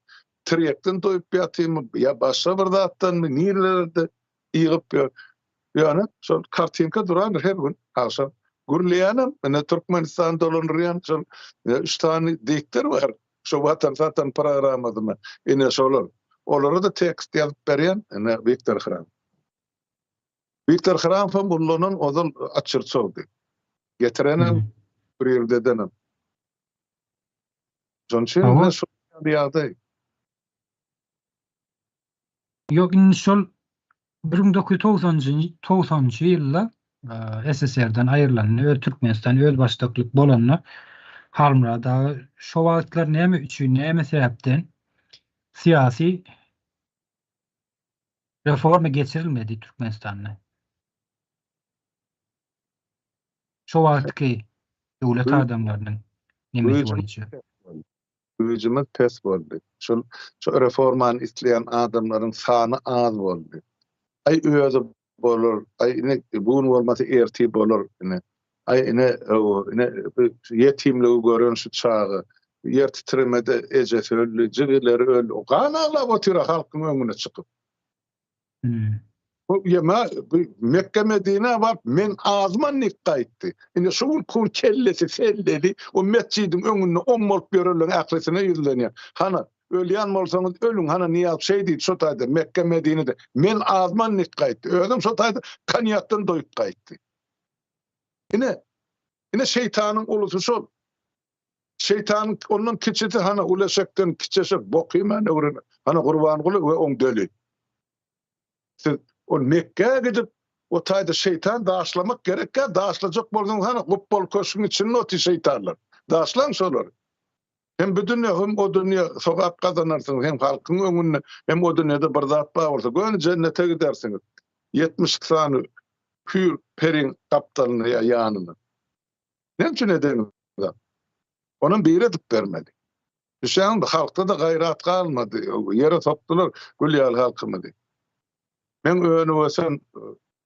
Tirýekden doýup ýatyrmy ýa başga bir zatdanmy, nirelerde ýygyp ýör. Ýöne şol kartinka durandyr her gün agşam. Gürleýänem ine Türkmenistany dolandyrýan şol üç sany diktor bar. Şu Watan satan programmasyna ine şolar. Olara-da tekst ýazyp berýän ine Wiktor Hram. Wiktor Hramowam ullanan ozal Açyrçowdy. Getirenem, bir ýerde edenem. Şonuň üçin ine şol ýagdaý. Ýok, indi şol 1990-njy, togsanynjy ýylda SSR-den aýrylanda, öz Türkmenistan özbaşdaklyk bolanda Halmyrat aga şo wagtlar näme üçin, näme sebäpden syýasy reforma geçirilmedi Türkmenistanda? Şo wagtky döwlet adamlarynyň nemesi boýunça. Güýjümiz pes boldy. Şol şu reformany isleýän adamlaryň sany az boldy. Aý özi bolar, aý ine bu gün bolmasa ertir bolar ine. Aý ine ine ýetimligi gören şu çaga ýer titremede ejesi öldi, jigileri öldi. Gan aglap otyr halkyň öňüne çykyp. Bu ýeme bu Mekge Medinä baryp men azman diýip gaýtdy. Indi şu gün kul kellesi selleli o metjidiň öňünde om bolup ýörenleriň ählisine ýüzlenýär. Hana ölýän bolsaňyz ölüň hana Nyýaz şeý diýdi şo taýda Mekge Medinede men azman diýip gaýtdy. Özem şo taýda konýakdan doýup gaýtdy. Ine ine şeýtanyň ulusy şol. Şeýtanyň ondan kiçisi hana uly eşekden kiçi eşek bok iýmän öwrenen hana Gurbanguly we oň döli. Siz ol Mekgä gidip o taýda şeýtan daşlamak gerekkä daşlajak bolsaňyz hana gupbaly köşgüň içinde otyr şeýtanlar. Daşlaň şolary. Hem bu dünýe hem o dünýe sogap gazanarsyňyz hem halkyň öňünde hem o dünýede bir zat bar bolsa göni jennete gidersiňiz. 72 sany hüýr periň gapdalynda ýa ýanynda. Näme üçin edeňizok? Onam biri edip bermeli. Düşýäňmi? Halkda-da gaýrat galmady. Ýere sokdular gül ýaly halkymyzy. Meň önüp-ösen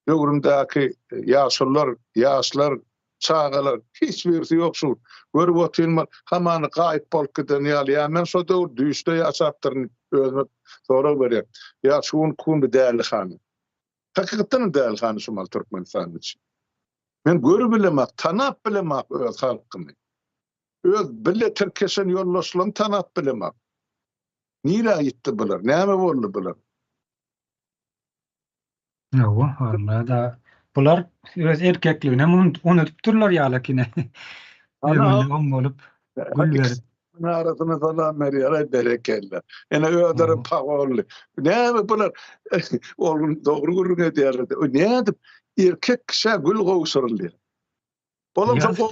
döwrümdäki ýaşulular, ýaşlar, çagalar hiç birisi ýok şu gün. Görüp otyryn, hamana gaýyp bolup giden ýaly. Ýa men şo döwür düýşde ýaşapdyryn diýip özüme sorag berýän. Ýa şu günki gün bu dälihana. Hakykatdan hem dälihana şu mahaly Türkmenistanyň içi. Men görüp bilemok, tanap bilemok öz halkymy. Öz bile tirkeşen ýoldaşlarymy tanap bilemok. Nirä ýitdi bular? Näme boldy bular? Hawa, Halmyrad bular öz erkekligini hem unudypdyrlar ýalakine. Öňünde oň bolup, gül berip. Arasyna salam berýär, aý berekella. Ene özleri pagolly. Näme bular? Ol gün dogry gürrüň edýärler. Nädip erkek kişä gül gowşurylýar? Olam şo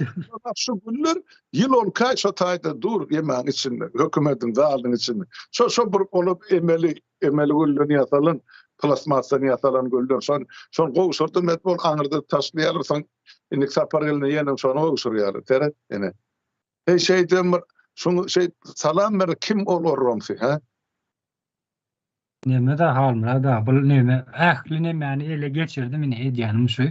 şu güller ýyl on iki aý şo taýda dur ýemäň içinde, hökümetiň zalynyň içinde. Şo şo bir olam emeli emeli gülden ýasalan, plastmasdan ýasalan güller. Şony şony gowşurdym edip ol aňyrda taşlaýarlar, soň indiki sapar gelende ýene şony gowşurýarlar. Seret ene. Heý şeýdibem bir şuňa şeý salam ber kim ol orramsy hä? Neme da Halmyrat aga bul neme ähli nemäni ele geçirdim ine edýänim şu.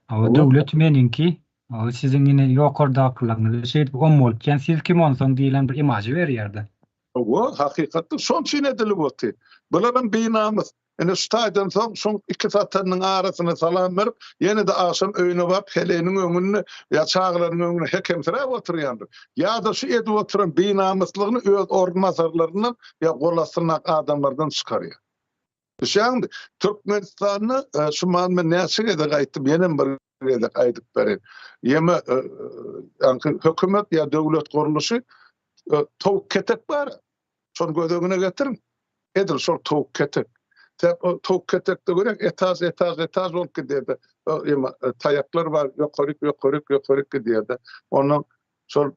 Hawa döwlet meniňki. Hawa siziň ine ýokardakylaryňyzy şeýdip ommoltýan siz kim onsoň diýlen bir imajy berýärdi. Hawa hakykatda şoň üçin edilip otyr. Bularam binamys. Ine şu taýdan soň şoň iki satanynyň arasyna salam berip, ýene-de agşam öýüne baryp heleýiniň öňünde ýa çagalarynyň öňünde hekemsiräp oturýandyr. Ýa-da şu edip oturan binamyslygyny öz orunbasarlaryndan ýa gol astyndaky adamlardan çykarýar. Düşýäňmi? Türkmenistanda şu mahaly men näçe gezek aýtdym, ýenem bir gezek aýdyp bereýin. Ýeme ýaňky hökümet ýa döwlet gurluşy towuk ketek bar. Şony göz öňüne getiriň. Edil şol towuk ketek. Sen o towuk ketekde görýäň, etaž, etaž, etaž bolup gidýär-de. Ýa taýaklar bar, ýokaryk, ýokaryk, ýokaryk gidýär-de. Ondan şol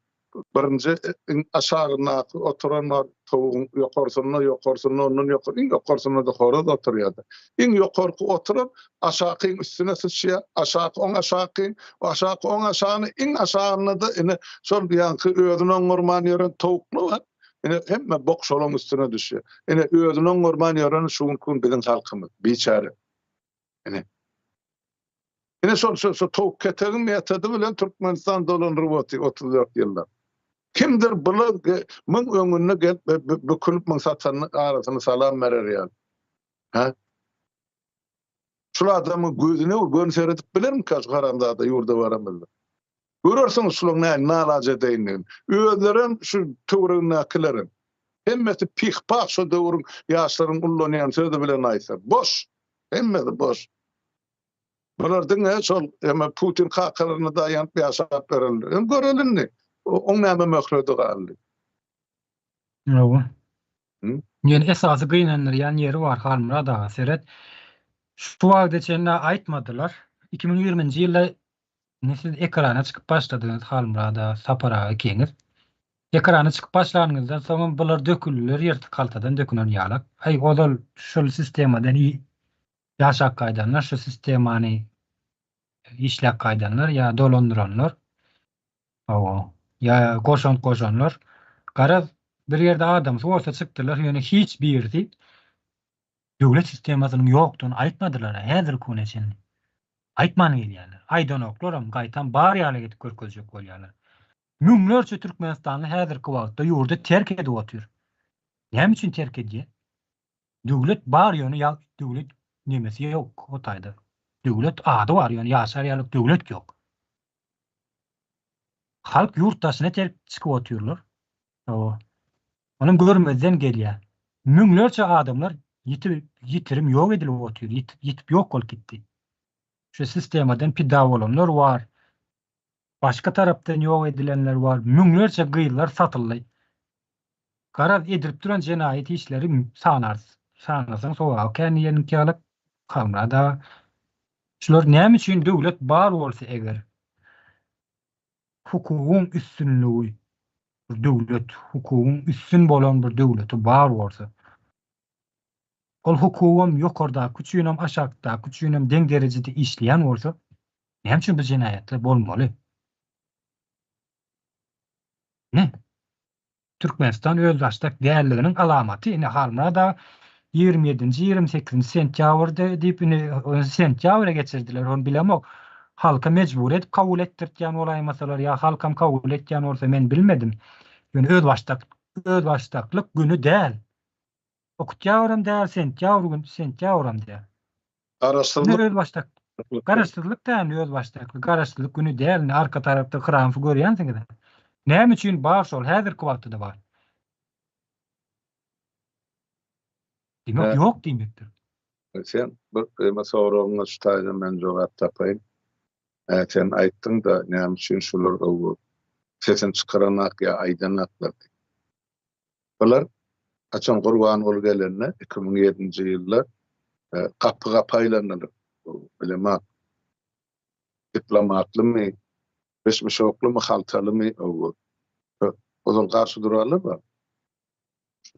birinji iň aşagyndaky oturan bar, towugyň ýokarsynda, ýokarsynda, ondan ýokary, iň ýokarsynda-da horaz oturýar-da. Iň ýokarky oturan aşakyň üstüne syçýar, aşaky oň aşaky, aşaky oň aşagyny, iň aşagynda-da ine şol ýaňky özüni oňarman ýören towukly bar. Ine hemme bok şolaň üstüne düşýär. Ine özüni oňarman ýören şu günki gün biziň halkymyz. Biçäre. Ine. Ine şol şo şo towuk ketegiň metody bilen Türkmenistan dolandyryp otyr 34 ýyllap. Kimdir bula müň öňünde gelip bükülip müň satanyň arasyny salam berer ýaly. Hä? Şul adamyň gözüne göni seredip bilermikä şu haramzada ýurda baramyzda? Görersiňiz şulaň nähili nalajedeýindigini. Özlerem şu töweregindäkilerem. Hemmesi pih-pah şo döwrüň ýaşlaryň ullanýan sözi bilen aýtsa. Boş. Hemmesi boş. Bular diňe şol eme Putin kakalaryna daýanyp ýaşap berenler. Indi göreli indi. Oň näme möhledi galdy. Hawa. Ýöne esasy gynandyrýan ýeri bar Halmyrat aga seret. Şu wagta çenli aýtmadylar. 2020-nji ýylda indi siz ekrana çykyp başladyňyz Halmyrat aga, Sapar aga ikiňiz. Ekrana çykyp başlanyňyzdan soňam bular döküldiler ýyrtyk haltadan dökülen ýalak. Aý ozal şol sistemadan ýaşap gaýdanlar, şu sistemany işläp gaýdanlar ýa dolandyranlar. Hawa. Ýa goşant goşanlar. Garaz, bir ýerde adamsy bolsa çykdylar, ýöne hiç birisi döwlet sistemasynyň ýokdugyny aýtmadylar häzirki güne çenli. Aýtman gelýärler. Aýdanoklaram, gaýtam bar ýaly edip görkezjek bolýarlar. Müňlerçe türkmenistanly häzirki wagtda ýurdy terk edip otyr. Näme üçin terk edýär? Döwlet bar ýöne ýa döwlet nemesi ýok o taýda. Döwlet ady bar ýöne ýaşar ýalyk döwlet ýok. Halk ýurt daşyna terk çykyp otyrlar. Hawa. Onam görmezden gelýär. Müňlerçe adamlar ýitip ýitirim ýok edilip otyr, ýitip ýitip ýok bolup gitdi. Şu sistemadan pida bolanlar bar. Başga tarapdan ýok edilenler bar. Müňlerçe gyzlar satyldy. Garaz edilip duran jenaýat işleri sanarys. Sanasaň sogaby kän diýeniňki ýaly Halmyrat aga. Şular näme üçin döwlet bar bolsa eger hukugyň üstünligi bir döwlet hukugyň üstün bolan bir döwleti bar bolsa ol hukugam ýokardaky üçinem aşakdaky üçinem deň derejede işleýän bolsa näme üçin bu jenaýatlar bolmaly? Ne? Türkmenistan özbaşdak dälliginiň alamaty ine Halmyrat aga 27-nji 28-nji sentýabrda diýip ine sentýabra geçirdiler ony bilemok. Halka mejbur edip kabul etdirtýän bolaýmasalar ýa halkam kabul etýän bolsa men bilmedim. Ýöne özbaşdak özbaşdaklyk güni däl. Oktýabram däl, sentýabr gün sentýabram däl. Garaşsyzlyk. Özbaşdak. Garaşsyzlyk däl, özbaşdaklyk. Garaşsyzlyk güni däl. Indi arka tarapda Hramfy görýänsiňiz. Näme üçin bar şol? Häzirki wagtda-da bar. Diýmek ýok diýmekdir. Sen bir eme soragyňa şu taýdan men jogap tapaýyn. Sen aýtdyň-da, näme üçin şular sesini çykaranak ýa aýdanaklar diýip. Bular haçan Gurbanguly gelende 2007-nji ýylda gapy-gapy aýlandylar. Bilemok. Diplomatlymy, beşmişoklymy, haltalymy, ozal garşy duranlar bar.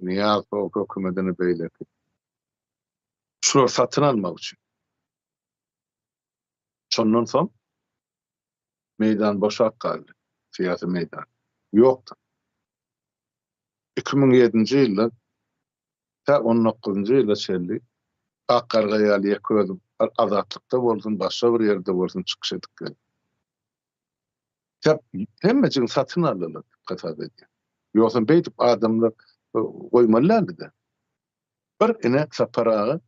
Nyýazow hökümetini beýleki. Şulary satyn almak üçin. Şondan soň meýdan boşap galdy. Syýasy meýdan. Ýokdur. 2007-nji ýyldan tä on dokuzynjy ýyla çenli ak garga ýaly ýeke özüm azatlykda bolsun, başga bir ýerde bolsun çykyş edip geldim. Sebäp hemmejigini satyn aldylar diýip hasap edýän. Ýogsam beýdip adamlar goýmaly däldi-de. Bir ine Sapar aga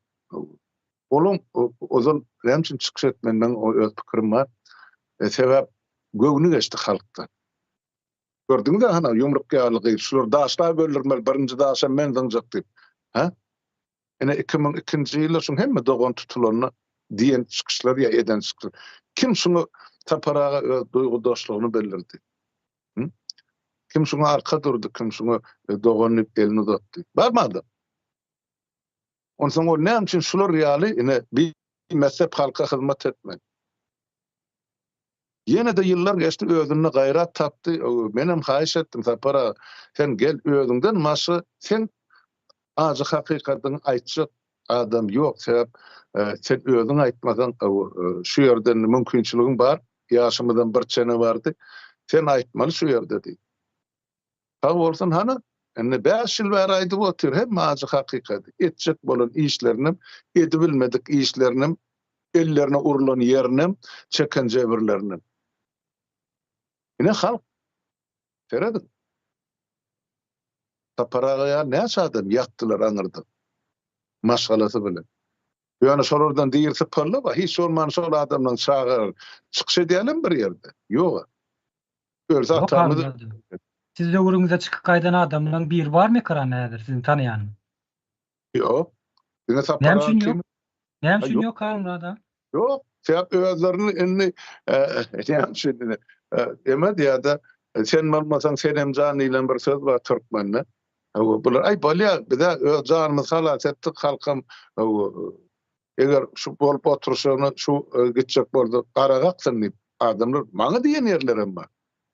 Olam ozal näme üçin çykyş etmedi meň öz pikirim bar. Sebäp göwni geçdi halkdan. Gördüňiz-ä hana ýumruk ýaly gyz şulary daşlap öldürmeli birinji daşam men zyňjak diýip. Hä? Ine 2002-nji ýylda şuň hemme dogan tutulanda diýen çykyşlar ýa eden çykyşlar. Kim şuňa Sapar aga öz duýgudaşlygyny bildirdi? Kim şuňa arka durdy, kim şuňa dogan diýip elini uzatdy? Barmy adam? Onsoň ol näme üçin şular ýaly ine bimessep halka hyzmat etmeli? Ýene-de ýyllar geçdi, özünde gaýrat tapdy. Menem haýyş etdim, Sapar aga, sen gel özüňden başga seň ajy hakykatyňy aýtjak adam ýok. Sebäp sen özüň aýtmasaň, şu ýerde indi mümkinçiligiň bar, ýaşymyzam bir çene bardy. Sen aýtmaly şu ýerde diýip. Sag bolsun hany, indi bäş ýyl bäri aýdyp otyr hemme ajy hakykady, etjek bolan işlerinem, edibilmedik işlerinem. Ellerine urlan ýerinem, çeken jebirlerinem. Ine halk. Serediň. Sapar aga ýaly näçe adam ýatdylar aňyrda. Maşgalasy bilen. Ýöne şolardan dirisi pyrlaba, hiç bolman şol adamlaryň çagalary çykyş edýärlermi bir ýerde? Ýog-a. Ölse atamyz. Siz döwrüňizde çykyp gaýdan adamlaryň biri barmy ekranda häzir siziň tanaýanyňyz? Ýok. Diňe Sapar Näme üçin ýok? Näme üçin ýok Halmyrat aga? Ýok. Sebäp özlerini indi näme üçin eme diýýär-de, sen bolmasaň senem jan diýlen bir söz bar türkmende. Bular aý bolýar, biz-ä öz janymyzy halas etdik, halkam eger şu bolup oturyşyna şu gitjek bolsa gara gaksyn diýip adamlar maňa diýen ýerlerem bar.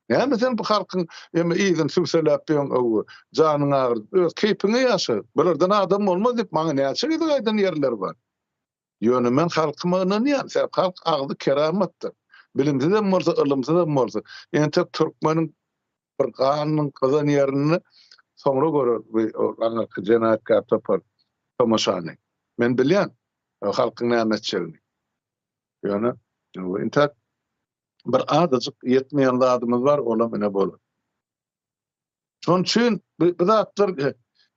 Näme sen bu halkyň eme yzyny sübseläp ýöň öwwe, janyňy agyrdyp, öz keýpiňe ýaşa, bulardan adam bolmaz diýip maňa näçe gezek aýdan ýerleri bar. Ýöne men halkyma ynanýan, sebäp halk agzy keramatdyr. Bilimsizem bolsa, ylymsyzam bolsa, entek türkmeniň bir ganynyň gyzan ýerinde soňra görer bu aňyrky jenaýatkär topar tomaşany. Men bilýän halkyň näme etjegini. Ýöne entek bir azajyk ýetmeýän zadymyz bar, olam ine bolar. Şonuň üçin bu zatlar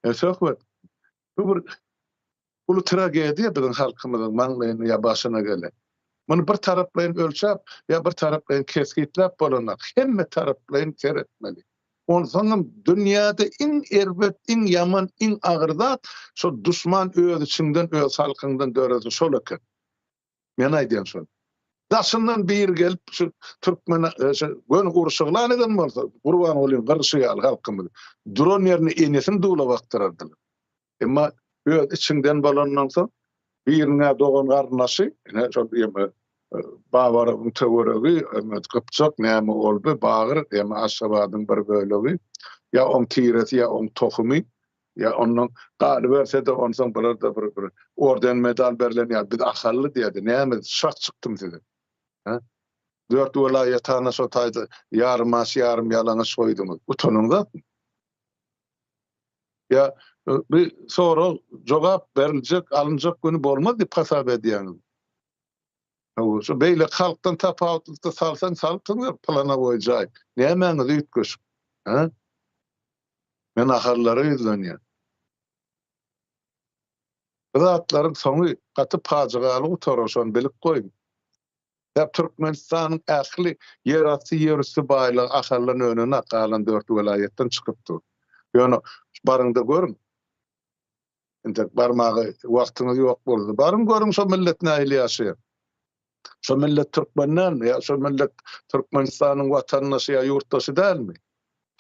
e, söhbet bu bir uly tragediýa biziň halkymyzyň maňlaýyna ýa başyna gelen. Muny bir taraplaýyn ölçäp ýa bir taraplaýyn kesgitläp bolanok. Hemme taraplaýyn seretmeli. Onsoňam dünýäde iň erbet, iň ýaman, iň agyr zat şol duşman öz içiňden, öz halkyňdan dörese şol eken. Men aýdýan şol. Daşyndan biri gelip şu türkmen e, şu göni uruş yglan eden bolsa, Gurbangulyň gyrşy ýaly halkymyz duran ýerine enesini dula bakdyrardylar. Emma öz içiňden bolandan soň biriniň dogan garyndaşy, ine şol ýeme e, Babaryň töweregi, eme Gypjak näme boldy, Bagyr, eme Aşgabadyň bir bölegi, ýa oň tiresi, ýa oň tohumy Ýa ondan galyberse-de onsoň bular-da bir bir orden medal berlen ýaly biz ahally diýerdi. Näme şah çykdym size. Hä? Dört welaýatana şo taýda ýarym aç ýarym ýalaňaç goýduňyz. Utanyňzakmy? Ýa bir sorag jogap beriljek alynjak güni bolmaz diýip hasap edýäňizmi? Hawa, şu beýleki halkdan tapawutlykda salsaň salypsyňyz planowoý jaý. Nämäňiz üýtgeşik? Hä? Men ahallara ýüzlenýän. Bu zatlaryň soňy gaty pajygaly gutarar, şony bilip goýuň. Sebäp Türkmenistanyň ähli ýerasty, ýerüsti baýlygy Ahaldan önenak, galan dört welaýatdan çykyp dur. Ýöne baryňda görüň. Entek barmaga wagtyňyz ýok boldy. Baryň görüň şo millet nähili ýaşaýar. Şo millet türkmen dälmi? Ýa şo millet Türkmenistanyň watandaşy ýa ýurtdaşy dälmi?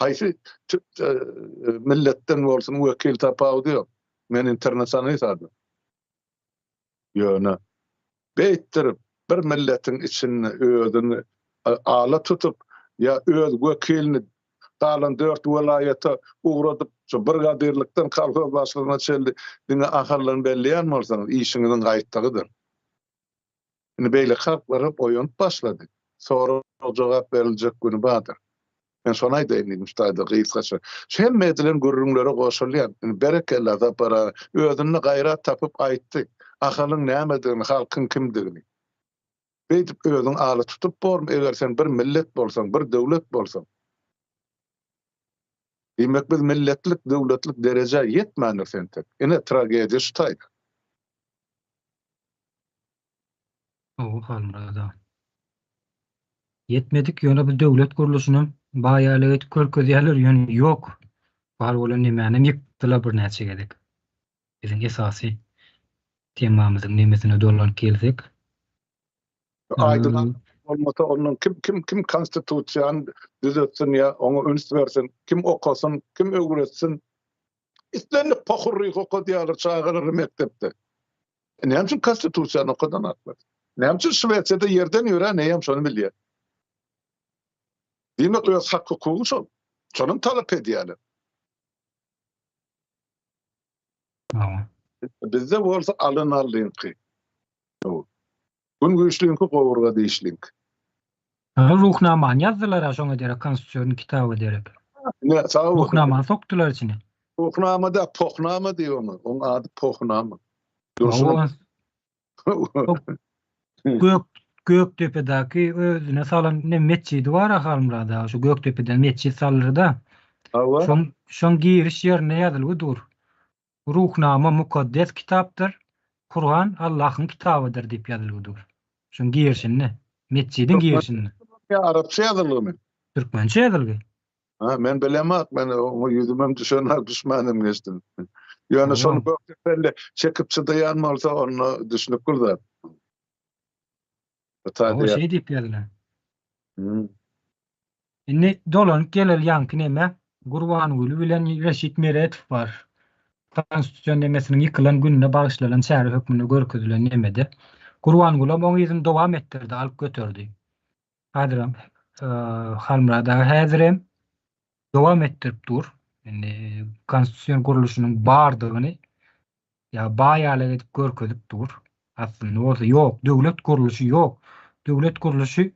Haýsy e, milletden bolsun wekil tapawudy ýok. Men internasionalist adam. Ýöne beýtdirip bir milletiň içinde özüni ala tutup ýa öz wekilini galan dört welaýata ugradyp, şu brigadirlikden kolhoz başlygyna çenli diňe Ahaldan belleýän bolsaňyz, işiňiziň gaýtdygydyr. Indi beýleki halklar hem oýanyp başlady. Sorag-jogap beriljek güni bardyr. Men şony aýdaýyn diýdim şu taýda gysgaça. Şu hemme edilen gürrüňlere goşulýan. Indi berekella Sapar aga özünde gaýrat tapyp aýtdy. Ahalyň nämedigini, halkyň kimdigini. Beýdip özüňi ala tutup bormy eger sen bir millet bolsaň, bir döwlet bolsaň. Diýmek biz milletlik, döwletlik derejä ýetmändiris entek. Ine tragediýa şu taýda. Hawa Halmyrat aga. Ýetmedik ýöne bu döwlet gurluşynam baýalyk edip görkezýärler ýöne ýok. Bar bolan nemänem ýykdylar birnäçe gezek. Biziň esasy temamyzyň nemesine dolanyp gelsek. Aýdyň bolmasa ondan kim kim kim konstitusiýany düzetsin ýa oňa üns bersin, kim okasyn, kim öwretsin. Islendik pohurryk okadýarlar çagalary mekdepde. Näme üçin konstitusiýany okadanaklar? Näme üçin Şwesiýada ýerden ýörän eýýäm şony bilýär. Diýmek öz hak hukugy şol. Şonam talap edýärler. Bizde bolsa alyn alynky. Gün güýçliňki gowurga dişliňki. Ruhnamany ýazdylar-a şoňa derek konstitusion kitaba derek. Ine, sag bol. Ruhnamany sokdular içine. Ruhnama däl, pohnama diý oňa. Oň ady pohnama. Durşuna. Gök Gökdepedäki özüne salan ne metjidi bar-a Halmyrat aga, şu Gökdepeden metjit salyrda. Hawa. Şoň şoň giriş ýerinde ýazylgy dur. Ruhnama mukaddes kitapdyr, Kuran Allahyň kitabydyr diýip ýazylgy dur. Şoň girişinde, metjidiň girişinde. Ýa arapça ýazylgymy? Türkmençe ýazylgy. Ha, men bilemok, men oňa ýüzümem düşenok, düşmänem geçdim. Ýöne şony Gökdepeli çekip çydaýan bolsa, onda düşnükli zat. O şeý diýip ýazylan. Hmm. Indi dolanyp geleli ýaňky neme, Gurbanguly bilen Reşit Meredow bar. Konstitusion nemesiniň ýykylan gününe bagyşlanan çäre hökmünde görkezilen nemede. Gurbangulam oň yzyny dowam etdirdi, alyp göterdi. Häzirem Halmyrat aga häzirem dowam etdirip dur. Indi konstitusion gurluşynyň bardygyny ýa bar ýaly edip görkezip dur. Aslynda bolsa ýok, döwlet gurluşy ýok. Döwlet gurluşy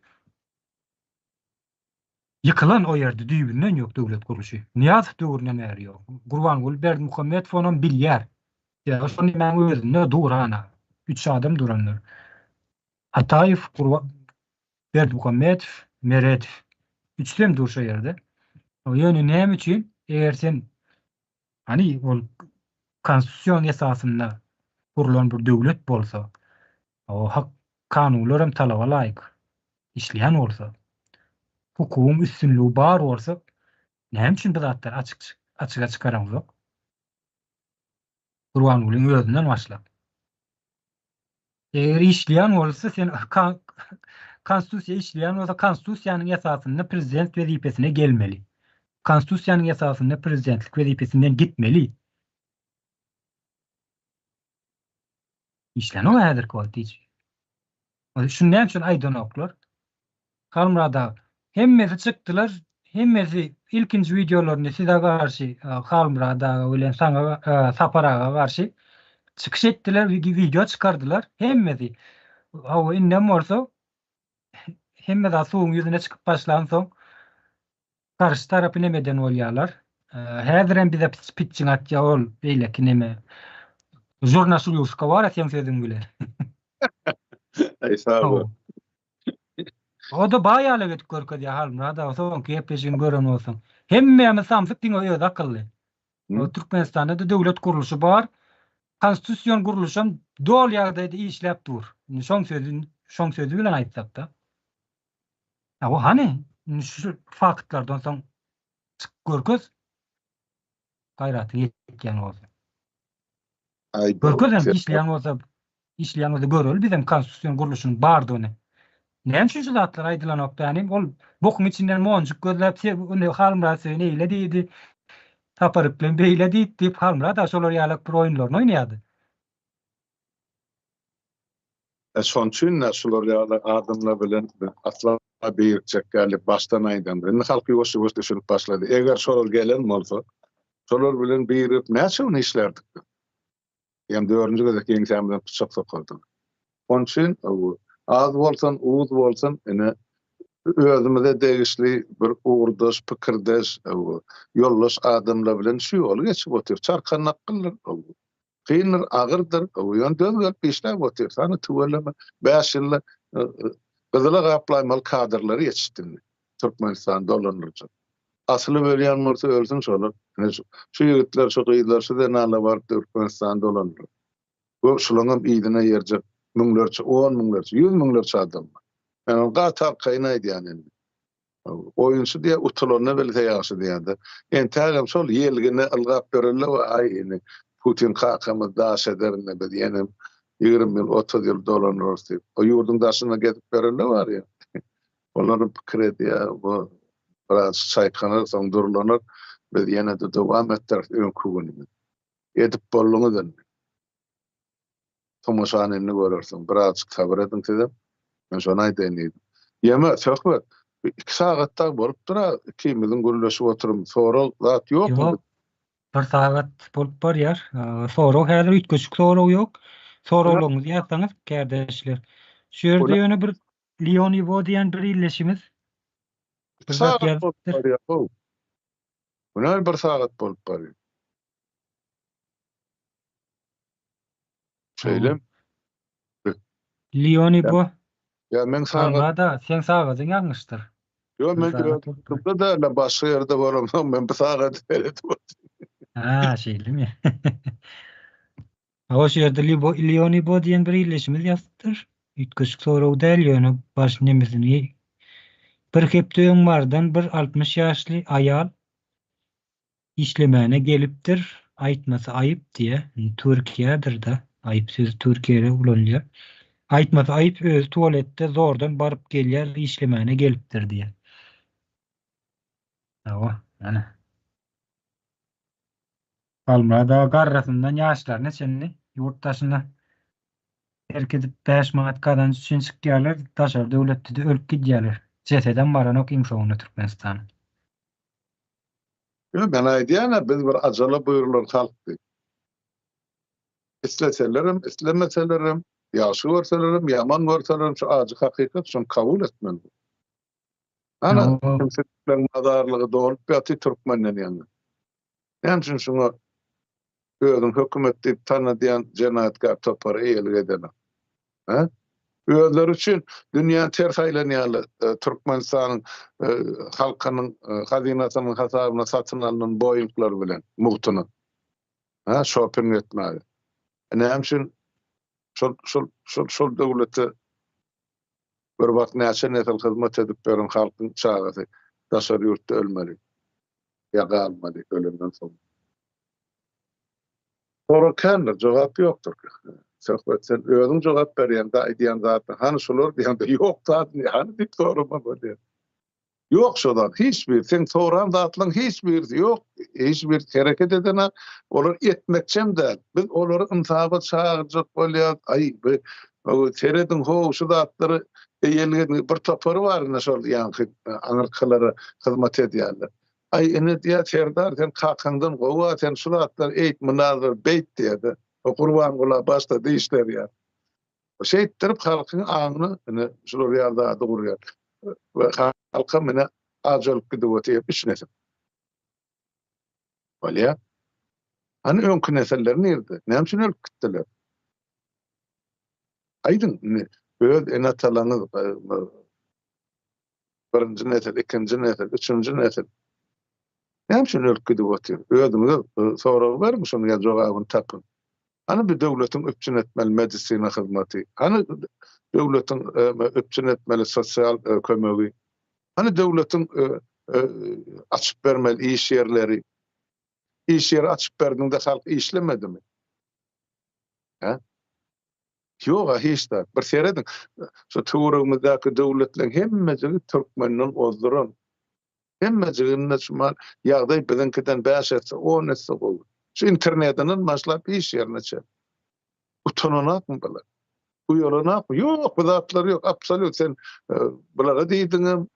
ýykylan o ýerde düýbünden ýok döwlet gurluşy. Nyýazow döwründen bäri ýok. Gurbanguly Berdimuhamedow onam bilýär. Sebäbi şol nemäň özünde dur ana. Üç adam durandyr. Ataýew, Gurban Berdimuhamedow, Meredow. Üçüsem dur şo ýerde. Ýöne näme üçin eger sen hany ol konstitusion esasynda gurlan bir döwlet bolsa, o hak kanunlar hem talaba laýyk işleýän bolsa, hukugyň üstünligi bar bolsa, näme üçin bu zatlary açyk açyga çykaraňzok? Gurbangulyň özünden başlap. Eger işleýän bolsa sen konstitusiýa işleýän bolsa konstitusiýanyň esasynda prezident wezipesine gelmeli. Konstitusiýanyň esasynda prezidentlik wezipesinden gitmeli. Işlänok häzirki wagt hiç. Şuny näme üçin aýdanoklar? Halmyrat aga, hemmesi çykdylar, hemmesi ilkinji wideolarynda size garşy, Halmyrat aga bilen saňa, Sapar aga garşy çykyş etdiler, wideo çykardylar, hemmesi. Hawa, indem bolsa hemme zat suwuň ýüzüne çykyp başlansoň, garşy tarapy nemeden bolýarlar. Häzirem bize pitjiň atýar ol beýleki neme. Žurnaşlýuška bar-a seň sözüň bilen. Aý sag bol. O-da baý ýaly edip görkezýär Halmyrat aga soňky gepleşigini gören bolsaň. Hemmämiz samsyk diňe özi akylly. Türkmenistanda-da döwlet gurluşy bar. Konstitusion gurluşam doly ýagdaýda işläp dur. Indi şoň sözi şoň sözi bilen aýtsak-da. Hawa hany indi şu faktlardan soň çyk görkez. Gaýratyň ýetýän bolsa. Aý, Görkezem işleýän bolsa, işleýän bolsa göreli bizem konstitusion gurluşynyň bardygyny. Näme üçin şu zatlar aýdylanok dänim? Ol bokuň içinden monjuk gözläp, ony Halmyrat Söýün eýle diýdi, Sapar Yklym beýle diýdi diýip Halmyrat aga şolar ýalak bir oýunlaryny oýnaýardy. E şoň üçin-de şular ýaly adamlar bilen biz asla birikjek däldik başdan aýdanda. Indi halk ýuwaş-ýuwaş düşünip başlady. Eger şolar gelen bolsa, şolar bilen birigip näçe gün işlärdik biz? Ýa dördünji gezek ýeňsämizden pyçak sokardylar. Onuň üçin az bolsun, uz bolsun, ine özümize degişli bir ugurdaş, pikirdeş, ýoldaş adamlar bilen şu ýoly geçip otyrys. Çarkandakgyldyr. Kyndyr, agyrdyr, ýöne döz gelip işläp otyrys. Hany tüweleme, bäş ýylda gyzyla gaplaýmaly kadrlary ýetişdi indi Türkmenistany dolandyrjak. Asylyp ölýän bolsa ölsün şolar. Ine şu ýigitler, şu gyzlar, şu zenanlar baryp Türkmenistany dolandyrar. Gör şulaňam yzyna ýerjek müňlerçe, on müňlerçe, ýüz müňlerçe adam bar. Men ony gaty arkaýyn aýdýan indi. Oýunçy diýýär, utulanyny bilse ýagşy diýýär-de. Entägem şol ýelgine ylgap ýörenler bar, aý indi Putin kakamyz daş eder indi biz ýenem 20 ýyl, 30 ýyl dolandyrarys diýip. O ýurduň daşynda gezip ýörenler bar ýa. Olaram pikir edýär, bu biraz çaýkanar, soň durlanar, biz ýene-de dowam etdireris öňki günümizi. Edip bolduňyz indi. Tomaşany indi görersiň. Birazjyk sabyr ediň sizem. Men şony aýdaýyn diýdim. Ýeme, söhbet. Bir iki sagat dagy bolupdyr-a ikimiziň gürleşip oturym. Sorag zat ýokmy? Ýok. Bir sagat bolup barýar. Sorag häzir üýtgeşik sorag ýok. Soraglaryňyzy ýazsaňyz, kärdeşler. Şu ýerde ýöne bir Leon Iwo diýen bir ildeşimiz Bir sagat bolup barýar, how. Bu näme bir sagat bolup barýar? Şeýlemi? Leoni bu. Ýa men sagat. Almada, seň sagadyň ýalňyşdyr. Ýok, men özümde däl, başga ýerde bolamsoň men bu sagady seredip otyryn. Ha, şeýlemi? Hawa, şu ýerde Libo, Leoni bo diýen bir ildeşimiz ýazypdyr. Üýtgeşik sorag däl, ýöne baş nemesini Bir hepde öň Marydan bir 60 ýaşly aýal Işlemäne gelipdir, aýtmasy aýyp diýä, indi Türkiýädir-da, aýyp sözi Türkiýede ulanylýar. Aýtmasy aýyp özi tualetde zordan baryp gelýär işlemäne gelipdir diýä. Hawa, ana. Halmyrat aga garrasyndan ýaşlaryna çenli ýurt daşyna terk edip 5 manat gazanç üçin çykýarlar, daşary döwletde-de ölüp gidýärler. Jesedem baranok iň soňunda Türkmenistana. Ýöne men aýdýan-a, biz bir ajala buýrulan halk diýip. Isleselerem, islemeselerem, ýagşy görselerem, ýaman görselerem şu ajy hakykat, şony kabul etmeli. Ana, kimsesikleriň mazarlygy dolup ýatyr türkmenden ýaňa. Näme üçin şuňa özüni hökümet diýip tanadýan jenaýatkär topar eýelik edenok? Hä? Özleri üçin dünýäni ters aýlanýarlar. Türkmenistanyň halkynyň hazynasynyň hasabyna satyn alnan Boeingler bilen mugtuna. Hä, şoping etmäge. Näme üçin şol şol şol şol döwlete bir wagt näçe nesil hyzmat edip beren halkyň çagasy daşary ýurtda ölmeli ýa galmaly ölenden soň? Sorag kändir, jogap ýokdur. Söhbet, sen özüň jogap berýäňde aýdýan zadyň hany şular diýende ýok zat hany diýip sorama bolýar. Ýok şo zat hiç bir seň soran zatlaň hiç birisi ýok, hiç bir hereket edenak, olar etmekçem däl. Biz olary ynsaba çagyrjak bolýas, aý bu serediň how şu zatlary eýelik ediň bir topary bar indi şol ýaňky aňyrkylara hyzmat edýänler. Aý, ine diýýär, Serdar, sen kakaňdan gowy-a, sen şu zatlary eýt, mundan beýt diýýär-de. O Gurbangula başda dişlerýär. Şeýtdirip halkyň aňyna ine şular ýaly zady gurýar. We halkam ine aç ölüp gidip otyr üç nesil. Bolýar. Hany öňki nesiller nirde? Näme üçin ölüp gitdiler? Aýdyň indi öz ene-atalaryňyz Birinji nesil, ikinji nesil, üçünji nesil. Näme üçin ölüp gidip otyr? Özüňize sorag beriň şonuň ýa jogabyny tapyň. Hany bu döwletiň üpjün etmeli medisina hyzmaty? Hany döwletiň üpjün etmeli sosial kömegi? Hany döwletiň açyp bermeli iş ýerleri? Iş ýeri açyp berdiňde halk işlemedimi? Hä? Ýog-a hiç zat. Bir serediň, şu töweregimizdäki döwletleň hemmejigi türkmenden ozduran. Hemmejiginde şu mal ýagdaý biziňkiden bäş esse, on esse gowy. Şu internetinden başlap iş ýerine çenli. Utananakmy bular? Uýalanakmy? Ýok, bu zatlar ýok. Absolýut sen bulara diýdiňem,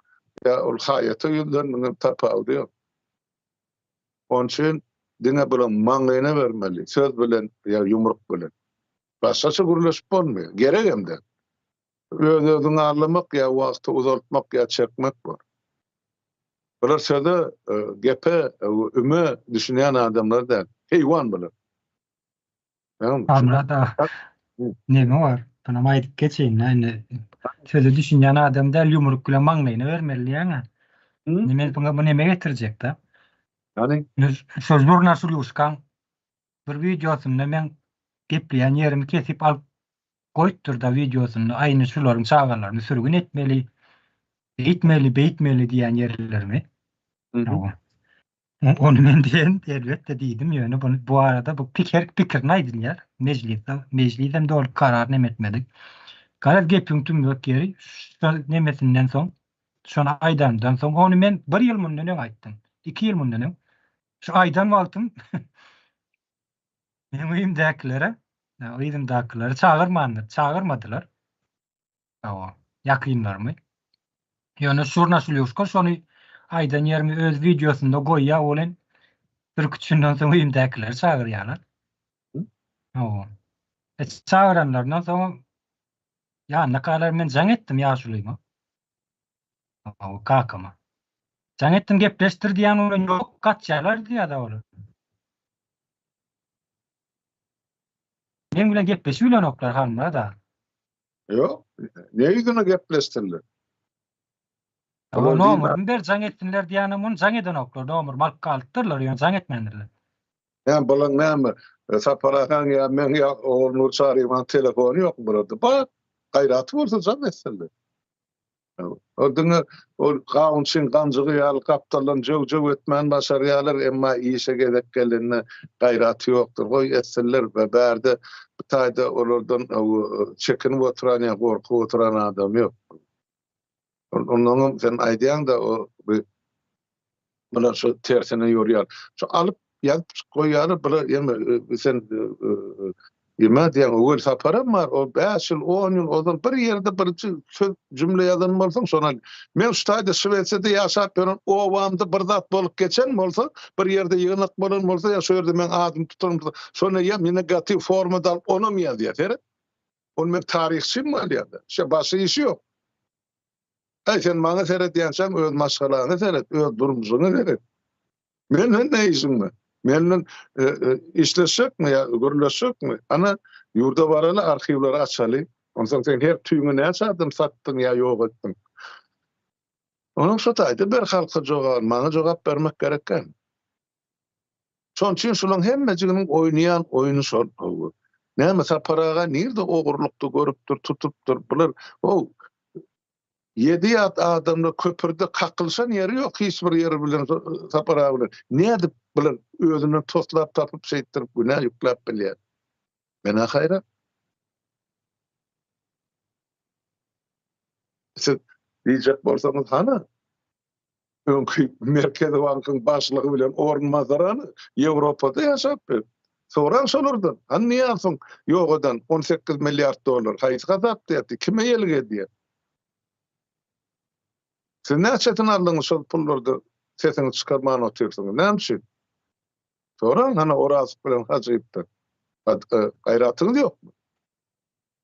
ýa ol haýata ýüzlendiňem tapawudy ýok. Onuň üçin diňe bulaň maňlaýyna bermeli, söz bilen ýa ýumruk bilen. Başgaça gürleşip bolmaýar, geregem däl. Öz-özüňi aldamak ýa wagty uzaltmak ýa çekmek bor. Bular söze, gepe, üme düşünýän adamlar däl. Heýwan bular. Halmyrat aga, neme bar? Munam aýdyp geçeýin-dä indi. Söze düşünýän adam däl, ýumruk bilen maňlaýyna bermeli diýýäň-ä. Indi men buňa bu neme getirjek-dä? Ýagny? Şo žurnalşulýuşkaň bir wideosynda meň gepleýän ýerimi kesip alyp goýupdyr-da wideosynda, aý indi şularyň çagalaryny sürgün etmeli, beýtmeli, beýtmeli diýýän ýerlerimi. Ony men diýen elbetde diýdim ýöne bu bu arada bu pikir pikirini aýdylýar. Mejlisde mejlisem doly karar neme etmedik. Garaz gepiň tümmek ýeri şol nemesinden soň şony aýdandan soň ony men bir ýyl mundan öň aýtdym. 2 ýyl mundan öň. Şu aýdan wagtym meň öýümdäkilere, yzymdakylary çagyrmandyr, çagyrmadylar. Hawa, ýakynlarymy. Ýöne Şurnaşulýuşka şony aýdan ýerimi öz wideosynda goýýar welin, birküç günden soň öýümdäkileri çagyrýarlar. Hawa. E, çagyranlaryndan soň ýanynda men jaň etdim ýaşulyma. Hawa, kakama. Jaň etdim gepleşdir diýen welin ýok, gaçýarlar diýýär-de olar. Meň bilen gepleşip bilenoklar Halmyrat aga. Ýok. Ne ýüzüne gepleşsinler? Olar nomeryny ber jaň etsinler diýýänem ony jaň edenoklar. Nomerymy alyp galypdyrlar, ýöne jaň etmändirler. Näme bulaň näme Sapar agaň ýa meň ýa Ogulnur Çaryýewanyň telefony ýokmy bularda? Bar. Gaýraty bolsa jaň etsinler. Ol diňe ol gawunçyň ganjygy ýaly gapdaldan jöw-jöw etmän başarýarlar, emma işe gezek gelende gaýraty ýokdur. Goý etsinler, bärde bu taýda olardan çekinip oturan ýa gorkup oturan adam ýok. Onnoňam sen aýdýaň-da o bu bular şu tersine ýorýar. Şu alyp ýazyp goýýarlar, bular ýeme sen ýeme diýen öwel saparam bar. O 5 ýyl, 10 ýyl ozal bir ýerde bir söz jümle ýazan bolsaň, şona men şu taýda Şwesiýada ýaşap ýören obamda bir zat bolup geçen bolsa, bir ýerde ýygnak bolan bolsa ýa şu ýerde meň adym tutulan bolsa, şony ýa negatiw formada alyp onam ýazýar. Seret. Ol men taryhçym bolýar-da. Şe başga işi ýok. Äý, sen maňa seredýänçäň öz maşgalaňa seret, öz durmuşyňa seret. Menden ne işiň bar? Menden e, e, işleşjekmi ýa gürleşjekmi? Ana, ýurda baraly, arhiwleri açaly. Onsoň sen her tüýüňi näçe adam satdyň ýa ýok etdiň? Onuň şo taýda ber halka jogap, maňa jogap bermek gerek däl. Şonuň üçin şulaň hemmejiginiň oýnaýan oýny şol. Näme Sapar aga nirde ogurlykda görüpdir, tutupdyr. Bular o ýedi ýat adamlar köprüde kakylşan ýeri ýok hiç bir ýeri bilen Sapar aga bilen. Nädip bular özünden toslap tapyp şeýtdirip günä ýükläp bilýär. Men-ä haýran. Siz diýjek bolsaňyz hany Öňki Merkezi bankyň başlygy bilen orunbasary Ýewropada ýaşap ýör. Soraň şolardan, hany Nyýazowyň ýok eden 18 milliard dollar haýsy hasapda ýatyr, kime eýelik edýär? Siz näçesini aldyňyz şol pullarda sesiňizi çykarman otyrsyňyz, näme üçin? Soraň hany Orazow bilen Hajyýewden. Gaýratyňyz ýokmy?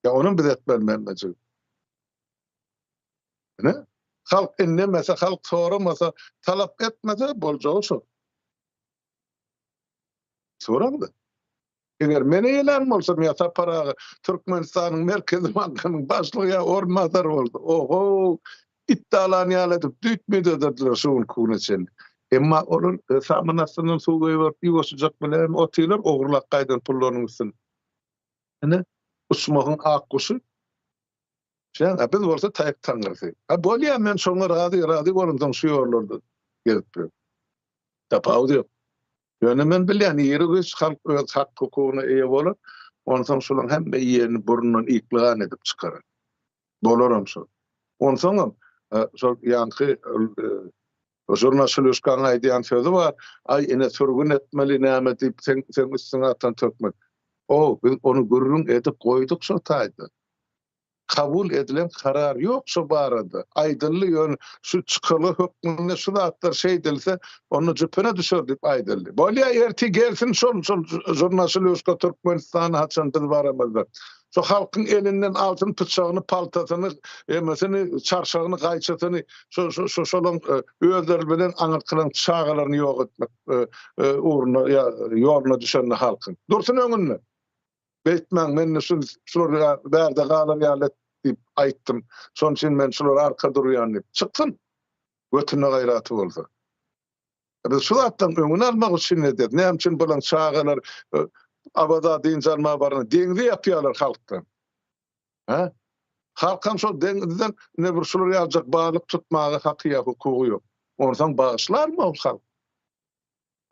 Ýa onam biz etmeli Memmejik. Ine, halk indemese, halk soramasa, talap etmese boljagy şol. Soraň-da. Eger men eýelän bolsam ýa Sapar aga Türkmenistanyň Merkezi bankynyň başlygy ýa orunbasary bolsa, oho, it dalan ýaly edip düýtmüýt ederdiler şu günki güne çenli. Emma olar samyn astyndan suw goýberip ýuwaşjak bilen otyrlar ogurlap gaýdan pullarynyň üstüne. Ine, uçmahyň ak guşy. Şeýle, biz bolsa taýak taňňyrsy. A bolýa, men şoňa razy, razy bolansoň şu ýollarda gezip ýörün. Tapawudy ýok. Ýöne men bilýän, iri-güýç halk öz hak-hukugyna eýe bolar, onsoň şolaryň hemme iýenini burnundan ýyklygan edip çykarar. Bolaram şol. Onsoňam, şol ýaňky žurnaşylýuşkaň aýdýan sözi bar, aý, ine, sürgün etmeli näme diýip, seň, seň üstüňe atan töhmet. O, biz ony gürrüň edip goýduk şo taýda. Kabul edilen karar ýok şo barada. Aýdyldy, ýöne şu çykalga hökmünde şu zatlar şeýdilse, onda jüpüne düşer diýip aýdyldy. Bolýa, ertir gelsin şol, şol žurnaşylýuşka Türkmenistana haçan biz baramyzda. Şo halkyň elinden altyn pyçagyny, paltasyny, emesini, çarşagyny, gaýçysyny, şo şo şo şolaň özleri bilen aňyrkylaň çagalaryny ýok etmek ugruna ýa ýoluna düşende halkyň. Dursun öňünde. Beýtmäň, men şu şular bärde galar ýaly et diýip aýtdym. Şonuň üçin men şulara arka durýan diýip. Çyksyn. Götünde gaýraty bolsa. Biz şu zatlaryň öňüni almak üçin edýäs. Näme üçin bulaň çagalar Awaza dynç almaga baranda deňzi ýapýarlar halkdan. Hä? Halkam şol deňizden ine bir şular ýaljak balyk tutmaga haky ýa hukugy ýok. Onsoň bagyşlarmy ol halk?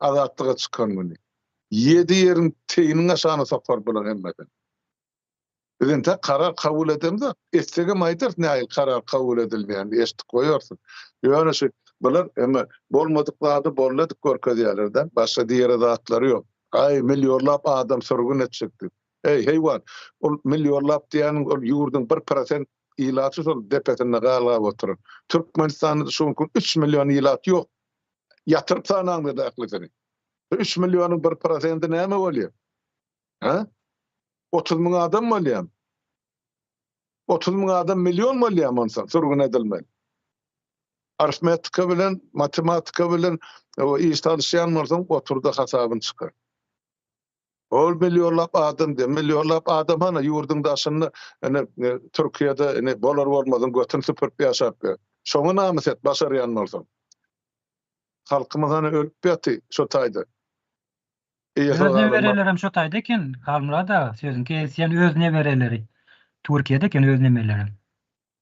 Azatlyga çykan güni. Ýedi ýeriň teýiniň aşagyna sokar bulaň hemmesini. Biz entek karar kabul edemzok. Etsegem aýdarys nähili karar kabul edilmeýänini eşidip goýarsyň. Ýöne şu bular eme bolmadyk zady boldy edip görkezýärler-dä. Başga diýere zatlary ýok. Aý millionlap adam sürgün etjek diýip. Eý heýwan, ol millionlap diýýäniň ol ýurduň bir prosent ilaty şol depesinde galgap oturan. Türkmenistanda şu günki gün üç million ilat ýok. Ýatyryp sanaňda-da ählisini. Üç millionyň bir prosenti näme bolýar? Hä? 30 müň adam bolýarmy? 30 müň adam million bolýarmy onsoň sürgün edilmeli? Arifmetika bilen, matematika bilen iş salyşýan bolsaň, otur-da hasabyny çykar. Ol millionlap adam diýýär. Millionlap adam hany ýurduň daşynda ine Türkiýede ine bolar bolmazyň götüni süpürip ýaşap ýör. Şoňa namys et başarýan bolsaň. Halkymyz hany ölüp ýaty şo taýda. Öz neberelerem şo taýda eken Halmyrat aga sözüň kesýän öz nebereleri Türkiýede eken öz nemeleri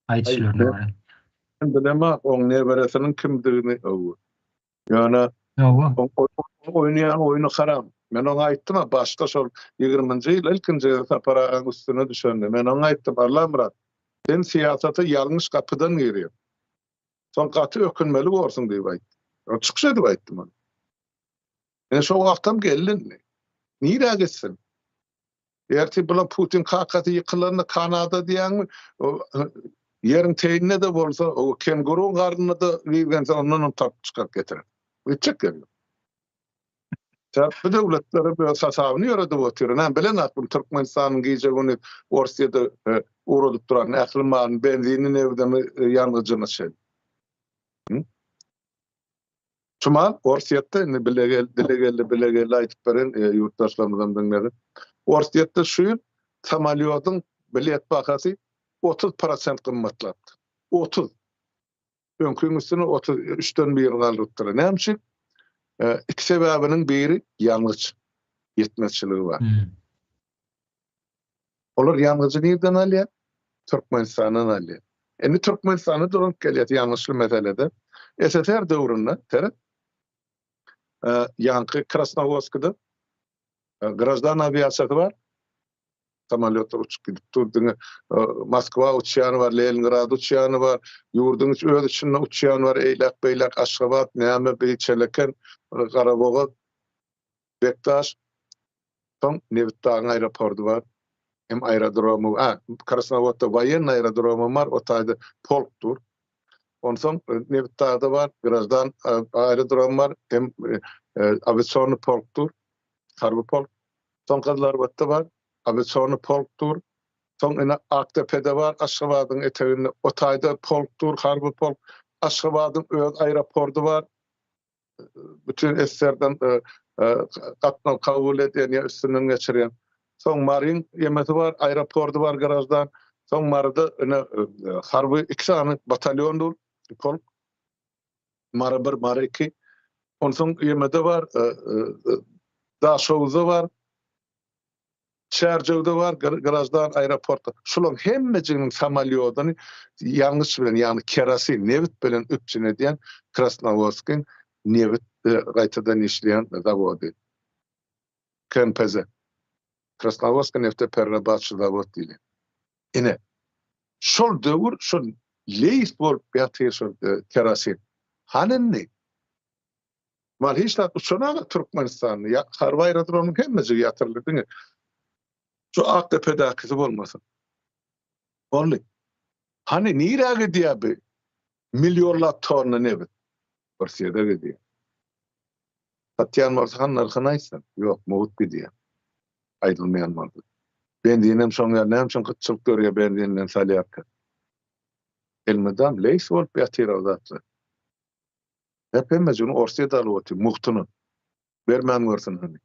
aýdyşlaryna görä. Men bilemok oň neberesiniň kimdigini öw. Ýöne oň oýnaýan oýny haram. Men oňa aýtdym-a başda şol ýigriminji ýyl ilkinji gezek Sapar agaň üstüne düşende. Men oňa aýtdym, Allamyrat, sen syýasata ýalňyş gapydan girýäň. Soň gaty ökünmeli borsuň diýip aýtdym. Ýöne çykyş edip aýtdym ony. Ine şo wagtam geldi indi. Nirä gitsin? Ertir bular Putin kakasy ýykylanda Kanada diýýäňmi? Ýeriň teýinde-de bolsa, o kenguruň garnynda-da gizlense ondanam tapyp çykaryp getirer. Gitjek ýeri ýok. Sebäp bu döwletler hem öz hasabyny ýöredip otyr. Näme bilenok bu Türkmenistanyň gije-gündiz Orsýede ugradyp duran ähli malyny, benzini, nebidini, ýangyjyny çenli. Şumal Orsýetde indi bile gel, dile geldi, bile geldi aýdyp beren e, ýurtdaşlarymyzam diňlesin. Orsýetde şu ýyl samolýodyň bilet bahasy 30 prosent gymmatlapdyr. 30. Öňküň üstüne 33-den birini galdyrypdyr. Näme üçin? E, iki sebäbiniň biri ýangyç ýetmezçiligi bar. Hmm. Olar ýangyjy nirden alýar? Türkmenistandan alýar. Indi Türkmenistana dolanyp gelýäs ýangyçly meselede. SSR döwründe, seret, ýaňky Krasnowodskida graždan awiasiýasy bar. Samolýotlar uçup gidip dur, diňe Moskwa uçýany bar, Leningrada uçýany bar, ýurduň öz içinde uçýan bar, eýläk-beýläk Aşgabat, näme, bir Çeleken, Garabogaz. Bekdaş, soň Nebitdagyň aeroporty bar, hem aerodromy, a, Krasnowodda woýennyý aerodromam bar, o taýda polk dur. Onsoň Nebitdagda bar, graždan aerodrom bar, hem awiasionnyý polk dur, harby polk. Soň Gyzylarbatda bar, awiasionnyý polk dur. Soň ine Akdepede bar, Aşgabadyň eteginde, o taýda polk dur, harby polk. Aşgabadyň öz aeroporty bar. Bütin SSR-den gatnaw kabul edýän ýa üstünden geçirýän. Soň Maryň ýemesi bar, aeroporty bar graždan. Soň Maryda ine harby iki sany batalýon dur, polk. Mary bir, Mary iki. Onsoň ýemede bar, Daşoguzda bar. Çärjewde bar graždan aeroporty. Şularyň hemmejiginiň samolýodyny ýangyç bilen, ýagny kerosin, nebit bilen üpjün edýän Krasnowodskiň nebit gaýtadan işleýän zawody. KNPZ. Krasnowodskiý neftepererabatçy zawod diýilýär. Ine, şol döwür şol leýs bolup ýatyr şol kerosin. Hany indi? Mal hiç zat uçanok Türkmenistanda. Ýa harby aerodromyň hemmejigi ýatyryldy diňe şu Akdepedäkisi bolmasa. Boldy. Hany nirä gidýär bu millionlap tonna nebit? Orsýede gidýär. Satýan bolsa han nyrhyny aýtsyn. Ýok, mugt gidýär. Aýdylmaýan bolsa. Benzinem şoň ýaly näme üçin gytçylyk dörýär benzin bilen salýarka? Elmydam leýs bolup ýatyr o zatlar. Hep hemmejigini Orsýet alyp otyr, mugtuny. Bermän görsün hany.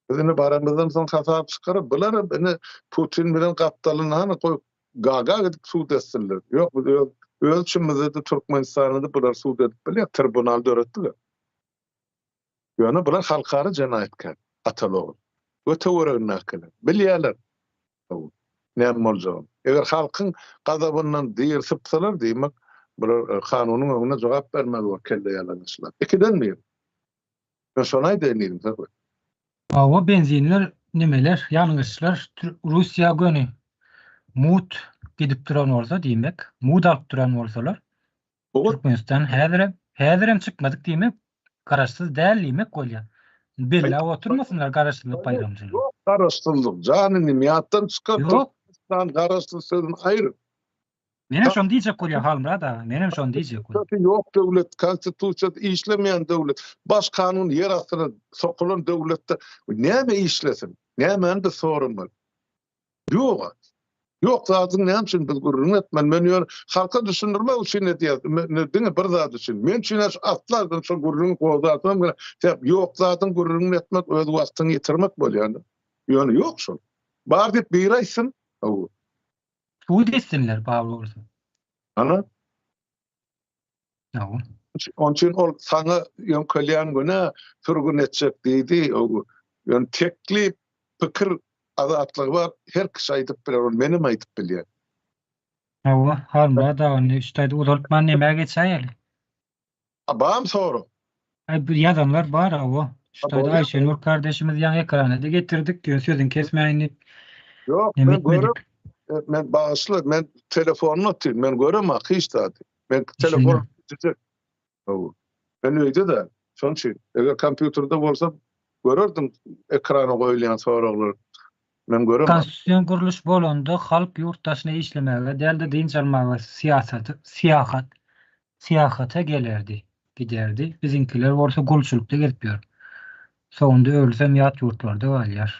Biz indi baramyzdan soň hasap çykaryp, bularam indi Putin bilen gapdalynda hany goý Gaga gidip sud etsinler. Ýok, biz öz öz içimizde-de Türkmenistanda-da bulary sud edip bilýäs, tribunal döretdik. Ýöne bular halkara jenaýatkär, ataly-ogul we töweregindäkiler. Bilýärler. Näme boljagyny. Eger halkyň gazabyndan diri sypsalar, diýmek, bular kanunyň öňünde jogap bermeli bor kelle ýalaňaçlar. Ikiden biri. Men şony aýdaýyn diýdim Söhbet. Hawa benzinler nemeler ýangyçlar Russiýa göni mut gidip duran bolsa diýmek mut alyp duran bolsalar Türkmenistan häzirem häzirem çykmadyk diýmek garaşsyz däl diýmek bolýar. Belläp oturmasynlar garaşsyzlyk baýramçylygy. Ýok garaşsyzlyk jan inim ýatdan çykar Türkmenistan garaşsyz sözüni aýyr. Menem şony diýjek bolýan Halmyrat aga menem şony diýjek bolýan. Ýok döwlet konstitusiýasy işlemeýän döwlet baş kanun ýer astyna sokulan döwletde näme işlesin nämäni biz soramaly. Ýoga. Ýok zadyň näme üçin biz gürrüň etmeli? Men ýöne halka düşündirmek üçin edýäs. Diňe bir zat üçin. Men üçin şu asla şo gürrüňi gozgasam gerek. Sebäp ýok zadyň gürrüňini etmek öz wagtyňy ýitirmek bolýar. Ýöne ýok şol. Bar diýip biri aýtsyn. Hawa. Sud etsinler bar bolsa. Ana. Hawa. Onuň üçin ol saňa ýöňkelýän günä sürgün etjek diýdi. Ýöne teklip, pikir azatlygy bar, her kişi aýdyp biler, ony menem aýdyp bilýän. Hawa, Halmyrat aga, indi şu taýda uzaltman nämä geçäýeli? A barmy sorag? Aý bu ýazanlar bar hawa. Şu taýda Aýşenur kardeşimiz ýaňy ekrana-da getirdik, ýöne sözüňi kesmäýin diýip. Ýok, men görem, men bagyşla, men telefonda otyryn, men göremok hiç zady. Men telefon Hawa. Men öýde-de, şonuň üçin, eger kompýuterde bolsam, görerdim ekrana goýulýan soraglary. Men göremok. Konstitusion gurluş bolanda halk ýurt daşyna işlemäge däl-de dynç almaga syýasata syýahat syýahata gelerdi, giderdi. Biziňkiler bolsa gulçulykda gezip ýör. Soňunda ölsem ýat ýurtlarda galýar.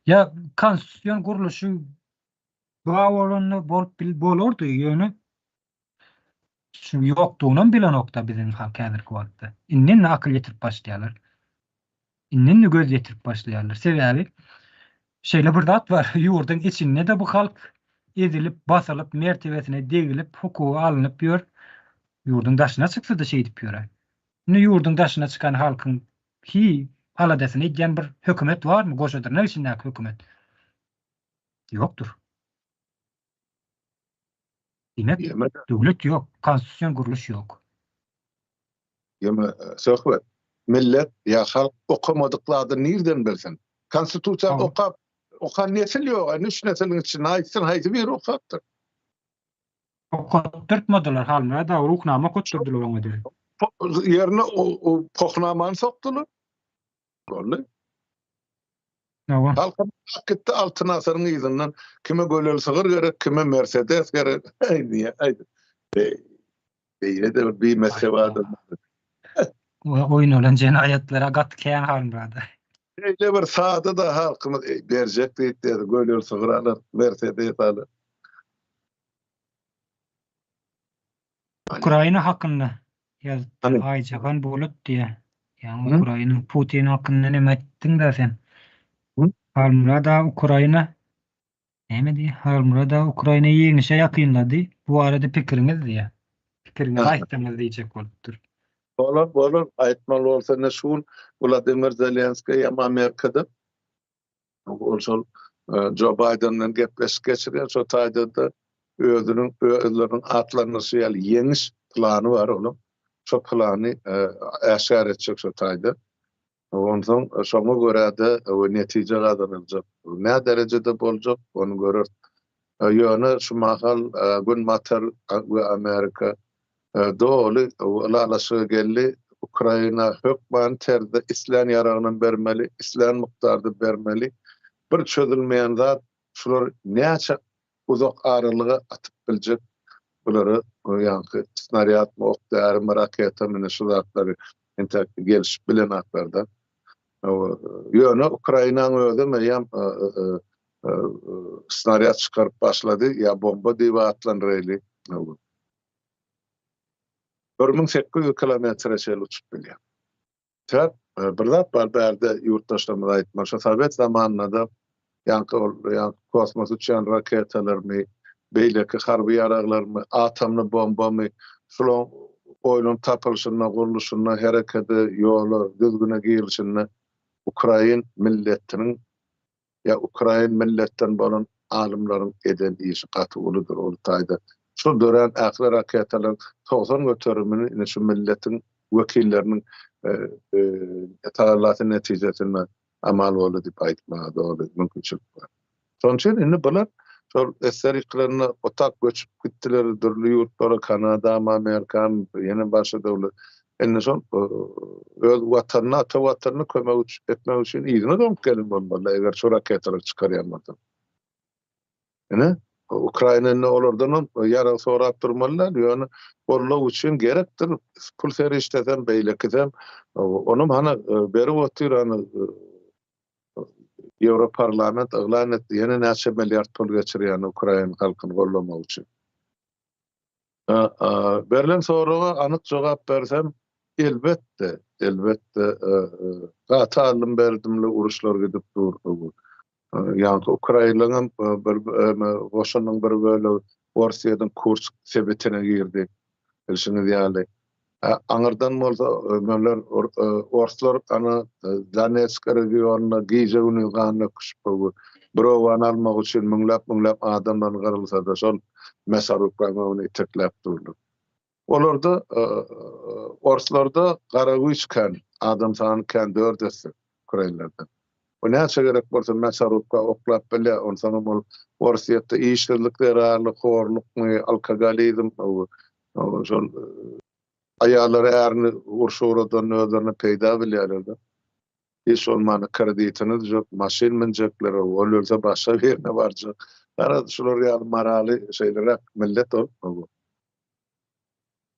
Ýa konstitusion gurluşy bar bolanda bolup bil bolardy ýöne şu ýokdugynam bilenokda biziň halk häzirki wagtda. Indi-indi akyl ýetirip başlaýarlar. Indi-indi göz ýetirip başlaýarlar. Sebäbi şeýle bir zat bar, ýurduň içinde-de bu halk ezilip, basylyp, mertebesine degilip, hukugy alnyp ýör. Ýurduň daşyna çyksa-da şeýdip ýör. Indi ýurduň daşyna çykan halkyň hi aladasyny edýän bir hökümet barmy? Goşa dyrnak içindäki hökümet. Ýokdur. Diýmek, döwlet ýok, konstitusion gurluş ýok. Ýöne söhbet, millet ýa halk okamadyk zady nirden bilsin? Konstitusiýany okap, okan nesil ýok, indi üç nesiliň içinde aýtsyn haýsy biri okapdyr? Okatdyrtmadylar Halmyrat aga, Ruhnama okatdyrdylar oňa derek. Ýerine pohnamany sokdular. Boldy. Hawa. Halkam ak gitdi Altyn asyryň yzyndan. Kime göleli sygyr gerek, kime Mersedes gerek. Aý diýýä, aý. Beýle-de bir bimessep adam. Oýnalan jenaýatlara gaty kän Halmyrada. Beýle bir sada-da halkymyz berjek diýip diýdi, göleli sygyr alar, Mersedes alar. Ukraina hakynda ýazypdyr Aýjahan Bulut diýýär. Ýaňy Ukraina Putin hakynda näme aýtdyň-da sen? Halmyrat aga Ukraina näme diýýär? Halmyrat aga Ukraina ýeňişe ýakynlady. Bu barada pikiriňiz diýýär. Pikiriňizi aýtsaňyz diýjek bolupdyr. Bolar, bolar. Aýtmaly bolsa ine şu gün Wladimir Zelenskiý hem Amerikada. Ol şol Jo Baýden bilen gepleşik geçirýär. Şo taýda-da özüniň özleriniň atlandyryşy ýaly ýeňiş plany bar onuň. Şo plany äşgär etjek şo taýda. Onsoň şoňa görä-de netije gazanyljak. Nä derejede boljak, ony göreris. Ýöne şu mahal Günbatar we Amerika doly ylalaşyga geldi. Ukraina hökmany terzde islän ýaragynam bermeli, islän mukdarda bermeli. Bir çözülmeýän zat, şular näçe uzak aralyga atyp biljek bulara ýaňky snarýadmy, ok-därimi, raketamy ine şu zatlary entäk gelişip bilenaklarda. Ýöne Ukrainanyň özem eýýäm snarýad çykaryp başlady, ýa bomba diýip atlandyraýly. 1800 kilometre çenli uçup bilýär. Sebäp bir zat bar bärde ýurtdaşlarymyza aýtmaly, şo sowet zamanynda-da ýaňky ol ýaňky kosmosa uçýan raketalarmy, beýleki harby ýaraglarmy, atomly bombamy, şularyň oýlanyp tapylyşynda, gurluşynda, herekede, ýola, düzgüne girilişinde ukrain milletiniň ýa ukrain milletden bolan alymlaryň eden işi gaty uludyr ol taýda. Şol dörän ähli raketalaryň 90 göterimini ine şu milletiň wekilleriniň tagallasy netijesinde amal boldy diýip aýtmaga doly mümkinçilik bar. Şonuň üçin indi bular şol SSR ýykylanynda otap göçüp gitdiler dürli ýurtlara, Kanadamy, Amerikamy, ýene başga döwlet. Indi şol öz watanyna, ata watanyna kömek etmek üçin yzyna dolanyp gelen bolmaly, eger şu raketalary çykarýan bolsa. Ine, Ukraina indi olardan hem ýarag sorap durmaly däl, ýöne goldaw üçin gerekdir, pul serişdesem, beýlekisem, onam hany berip otyr, hany. Ýewroparlament yglan etdi, ýene näçe milliard pul geçirýän ukrain halkyny gollamak üçin. Berlen soraga anyk jogap bersem, elbetde, elbetde, gaty aldym-berdimli uruşlar gidip dur. Ýaňky ukrainlaryň hem bir goşunynyň bir bölegi Orsýetiň Kursk sebitine girdi, bilşiňiz ýaly. Aňyrdan bolsa öňler orslar ana Donetsk regionynda gije-gündiz gan döküşip, bir obany almak üçin müňläp-müňläp adamlaryň gyrylsa-da, şol Mesarubkanyň öňüne itekläp durlar. Olarda orslarda gara güýç kän, adam sany kän dört esse ukrainlerden. O näçe gerek bolsa Mesarubka oklap bilýär, onsoňam ol Orsýetde işsizlik zerarly horlukmy, alkogolizm, şol aýallary ärini urşa ugradanda özlerine peýda bilýärler-de. Hiç bolmanda kreditini üzjek, maşyn münjekler, ol ölse başga birine barjak. Garaz, şular ýaly moraly şeýleräk millet ol.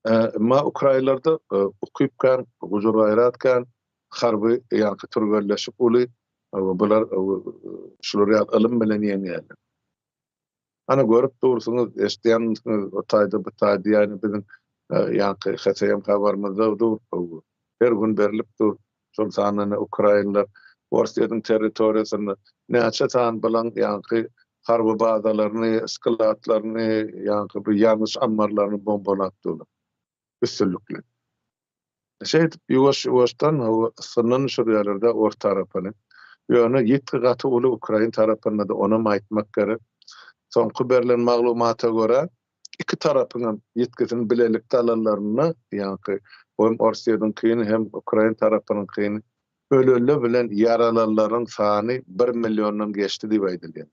Emma ukrainlerde ukyp kän, gujur-gaýrat kän, harby ýaňky türgenleşik uly, bular şular ýaly ylym bilen ýeňýärler. Ana görüp dursuňyz, eşidýänsiňiz o taýda bu taýda ýagny biziň ýaňky HTM habarymyzda dur, her gün berlip dur. Şol sanda ine ukrainler Orsýetiň territoriýasynda näçe sany bilaň ýaňky harby bazalaryny, skladlaryny, ýaňky bu ýangyç ammarlaryny bombalap durlar. Üstünlikli. Şeýdip ýuwaş-ýuwaşdan ysgyndan düşürýärler-de ors tarapyny. Ýöne ýitgi gaty uly ukrain tarapynda-da onam aýtmak gerek. Soňky berlen maglumata görä, iki tarapyňam ýitgisini bilelikde alanlarynda, ýaňky hem Orsýetiňkini, hem ukrain tarapynyňkyny öleli bilen ýaralanlaryň sany bir milliondan geçdi diýip aýdylýar.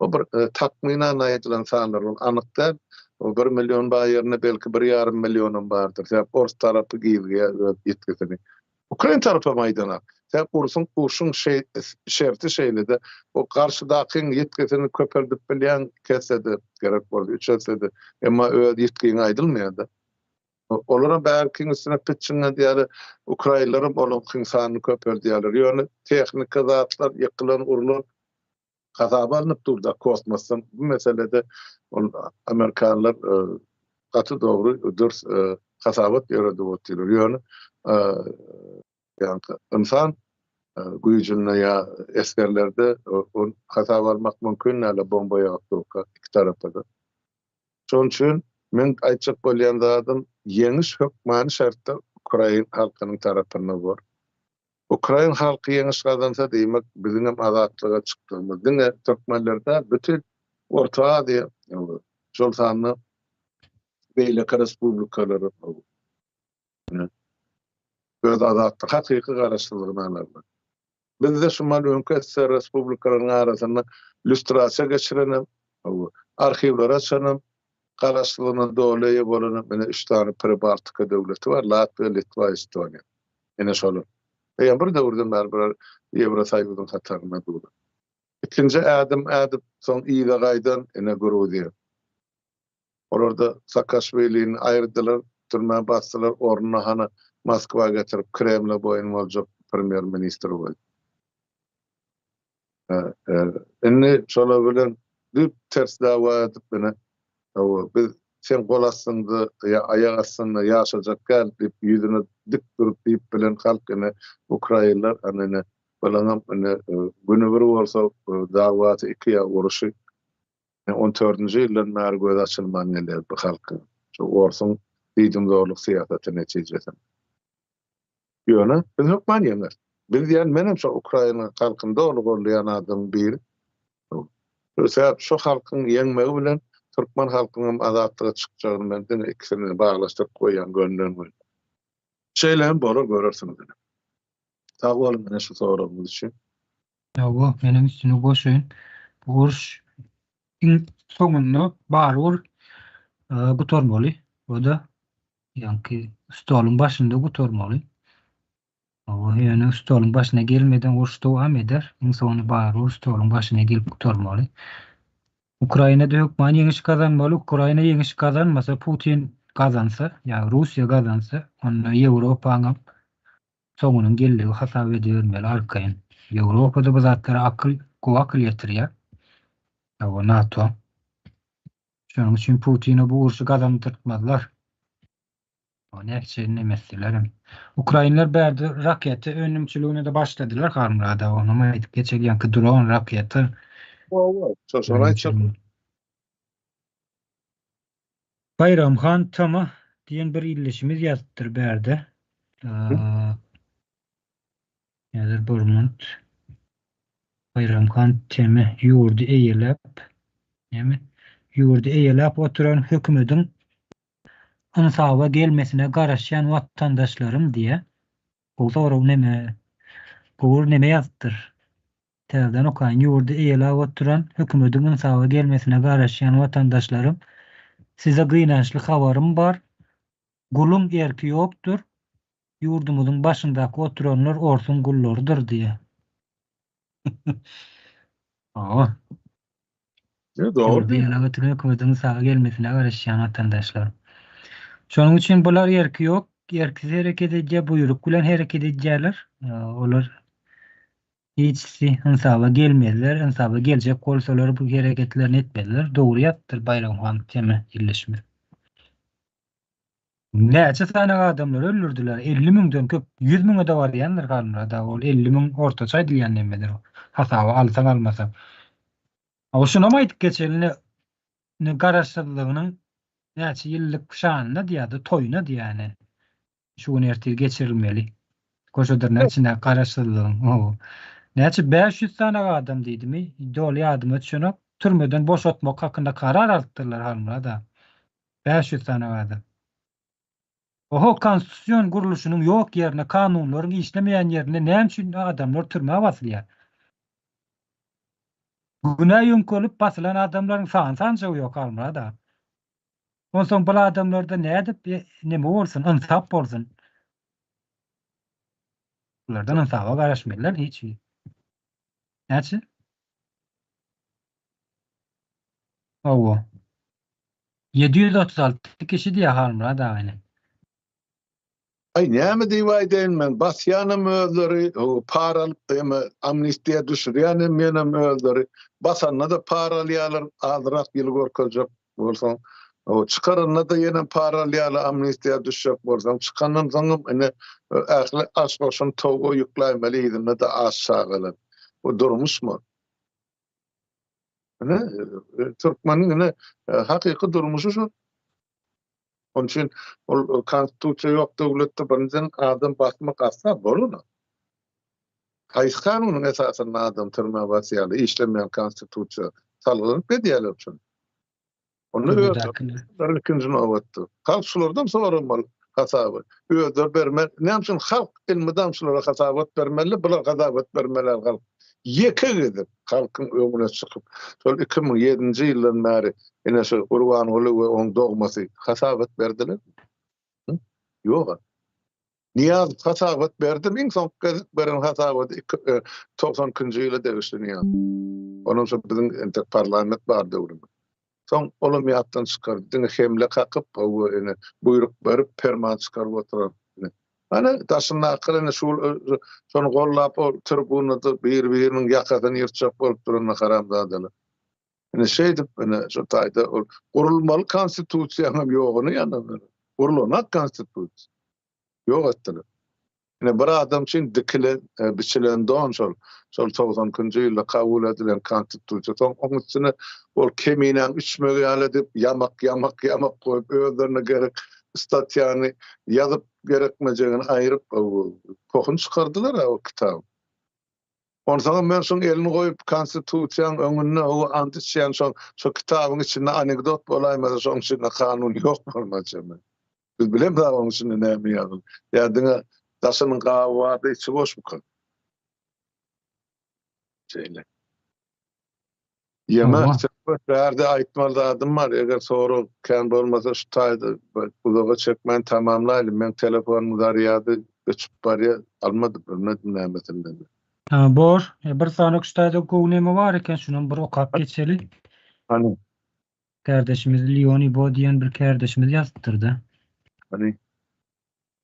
Bu bir takmynan aýdylan sanlar, ol anyk däl. O bir million bar ýerinde belki bir ýarym millionam bardyr. Sebäp ors tarapy gizleýär öz ýitgisini. Ukrain tarapam aýdanak. Sebäp ursuň urşuň şerti şeýle-de, o garşydakyň ýitgisini köpeldip bilýäň iki esse-de, gerek bolsa üç esse-de, emma öz ýitgiň aýdylmaýar-da. Olaram bärkiň üstüne pitjiň edýärler, ukrainleram olaňkyň sanyny köpeldýärler. Ýöne tehnika zatlar ýykylan, urlan hasaba alnyp durda kosmosdan bu meselede ol amerikanlar gaty dogry dürs hasabat ýöredip otyrlar. Ýöne ýaňky ynsan güýjünde ýa esgerlerde ol hasaba almak mümkin däl bomba ýagyp durka iki tarapa-da. Şonuň üçin meň aýtjak bolýan zadym ýeňiş hökmany şertde ukrain halkynyň tarapynda bor. Ukrain halky ýeňiş gazansa diýmek biziňem azatlyga çykdygymyz. Diňe türkmenler däl bütin Orta Aziýa şol sanda beýleki respublikalar öz azatlyk hakyky garaşsyzlygyny alarlar. Bizde şu mal öňki SSR respublikalarynyň arasynda lýustrasiýa geçirenem, arhiwleri açanam, garaşsyzlygyna doly eýe bolanam ine üç sany Pribaltika döwleti bar, Latwiýa, Litwa, Estoniýa. Ine şolar. Eýýäm bir döwürden bäri bular Ýewrosoýuzyň hatarynda durlar. Ikinji ädim ädip, soň yza gaýdan ine Gruziýa. Olar-da Saakaşwilini aýyrdylar, türmä basdylar, ornuna hany Moskwa getirip, Kremle boýun boljak premýer-ministr goýdy. Indi şolar bilen düýp ters dawa edip, ine, hawa, biz seň gol astyňda ýa aýak astynda ýaşajak däl diýip, ýüzüne dik durup diýip bilen halk ine, ukrainler, ana ine, bulaňam ine, güni bir bolsa, dawasy iki ýa uruşy on dördünji ýyldan bäri gözi açylman gelýär bu halkyň, şu orsuň diýdimzorluk syýasaty netijesinde. Ýöne biz hökman ýeňeris. Biz diýen menem şo Ukraina halkyny doly goldaýan adamyň biri. Sebäp şo halkyň ýeňmegi bilen türkmen halkynyň hem azatlyga çykjagyny men diňe ikisini baglaşdyryp goýýan gönden göni. Şeýle hem bolar görersiňiz ine. Sag boluň ine şu soragyňyz üçin. Hawa, menem üstüne goşaýyn. Bu uruş iň soňunda barybir gutarmaly. O-da Ýaňky stoluň başynda gutarmaly. Hawa, ýöne stoluň başyna gelmeden uruş dowam eder. Iň soňunda barybir stoluň başyna gelip gutarmaly. Ukrainada hökman ýeňiş gazanmaly. Ukraina ýeňiş gazanmasa, Putin gazansa, ýa Russiýa gazansa, onda Ýewropaňam. Soňunyň geldigi hasap edibermeli arkaýyn. Ýewropada bu zatlara akyl, gowy akyl ýetirýär. Hawa, NATO. Şonuň üçin Putine bu urşy gazandyrtmazlar. O näçe nemetselerem. Ukrainler bärde raketa önümçiligine-de başladylar Halmyrat aga, onam aýdyp geçeli, ýaňky dron, raketa. Hawa, şony aýtjak. Baýram han Tama diýen bir ildeşimiz ýazypdyr bärde. Häzir bir minut. Baýram han Teme ýurdy eýeläp, näme? Ýurdy eýeläp oturan hökümediň ynsaba gelmesine garaşýan watandaşlarym diýýär. Gowy sorag neme? Gowy neme ýazypdyr? Täzeden okaýyn. Ýurdy eýeläp oturan hökümediň ynsaba gelmesine garaşýan watandaşlarym, size gynançly habarym bar. Guluň erki ýokdur. Ýurdumyzyň başyndaky oturanlar orsuň gullarydyr diýýär. Hawa. Dogry. Ýurdy eýeläp oturan hökümediň ynsaba gelmesine garaşýan watandaşlarym. Şonuň üçin bular erki ýok, erksiz hereket edýär, buýruk bilen hereket edýärler. Olar Hiçisi ynsaba gelmezler, ynsaba geljek bolsalar bu hereketlerini etmezler. Dogry ýazypdyr Baýram han teme illeşme. Näçe sany adamlary öldürdiler? 50 müňden köp, 100 müňe-de barýandyr Halmyrat aga. Ol 50 müň ortaça aýdylýan nemedir. Hasaba alsaň almasaň. Hawa şunam aýdyp geçeli ine ine garaşsyzlygynyň näçe ýyllyk şanyna diýýär-de toýuna diýýär ine. Şu gün ertir geçirilmeli. Goşa dyrnak içindäki garaşsyzlygyň. Owo. Näçe 500 sany adam diýdimi? Doly ýadyma düşenok. Türmeden boşatmak hakynda karar alypdyrlar Halmyrat aga. 500 sany adam. Oho, konstitusion gurluşynyň ýok ýerine, kanunlaryň işlemeýän ýerinde näme üçin adamlar türmä basylýar? Günä ýöňkelip basylan adamlaryň sany-sanjagy ýok Halmyrat aga. Onsoň bul adamlarda nädip neme bolsun, ynsap bolsun. Bulardan ynsaba garaşmalylar hiç hili. Näçe? Hawa. 736 kişi diýýär Halmyrat aga ine. Aý näme diýip aýdaýyn men, basýanam özleri, para alyp eme amnistiýa düşürýänem menem özleri, basanda-da para alýarlar azrak ýyl görkezjek bolsaň, çykaranda-da ýenem para alýarlar amnistiýa düşjek bolsaň, çykandan soňam ine ähli aş-goşuny towuga ýükläýmeli yzynda-da aç çagalar. Bu durmuşmy? Ine türkmeniň ine hakyky durmuşy şu. Onuň üçin ol konstitusiýa ýok döwletde birinjiden adam basmak asla bolanok. Haýsy kanunyň esasynda adam türmä basýarlar, işlemeýän konstitusiýa salgylanyp edýärler şuny. Onda özleri ilkinji nobatda. Halk şulardan soramaly hasaby. Özleri bermeli. Näme üçin halk elmydam şulara hasabat bermeli, bular hasabat bermeli halk. Ýeke gezek halkyň öňüne çykyp, şol 2007-nji ýyldan bäri ine şu Gurbanguly we oň dogmasy hasabat berdilermi? Ýok. Nyýazow hasabat berdimi? Iň soňky gezek beren hasabaty 92-nji ýyla degişli Nyýazow. Onam şo biziň entek parlament bar döwrümiz. Soň olam ýatdan çykardy. Diňe hemle kakyp, hawa, ine, buýruk berip, perman çykaryp oturan. Ine. Ana, daşyndakylar ine şu şony gollap ol tribunada bir-biriniň ýakasyny ýyrtjak bolup duran haramzadalar. Ine şeýdip, ine şu taýda ol gurulmaly konstitusiýanyň ýoguny ýanynda. Gurulanak konstitusiýa. Ýok etdiler. Ine bir adam üçin dikilen, e, biçilen don şol. Şol 92-nji ýylda kabul edilen konstitusiýa. Soň oň üstüne ol keminäň içmegi ýaly edip ýamak, ýamak, ýamak goýup özlerine gerek statýany ýazyp gerekmejegini aýryp pohuny çykardylar o kitaby. Onsoňam men şoň elini goýup konstitusiýaň öňünde o ant içýän şoň şo kitabyň içinde anekdot bolaýmasa şoň içinde kanun ýok bolmaça men. Biz bilemzok oň içinde näme ýazyl. Ýa diňe daşynyň gaby bardy içi boşmyka? Şeýle. Ýeme bärde aýtmaly zadym bar eger sorag kän bolmasa şu taýda uzaga çekmän tamamlaýly meň telefonym zarýady öçüp barýa almady bilmedim nämesinden. Ha bor. E, bir sany şu taýda gowy neme bar eken şunam bir okap geçeli. Hany? Kardeşimiz Leon Ibo diýen bir kardeşimiz ýazypdyr-da. Hany?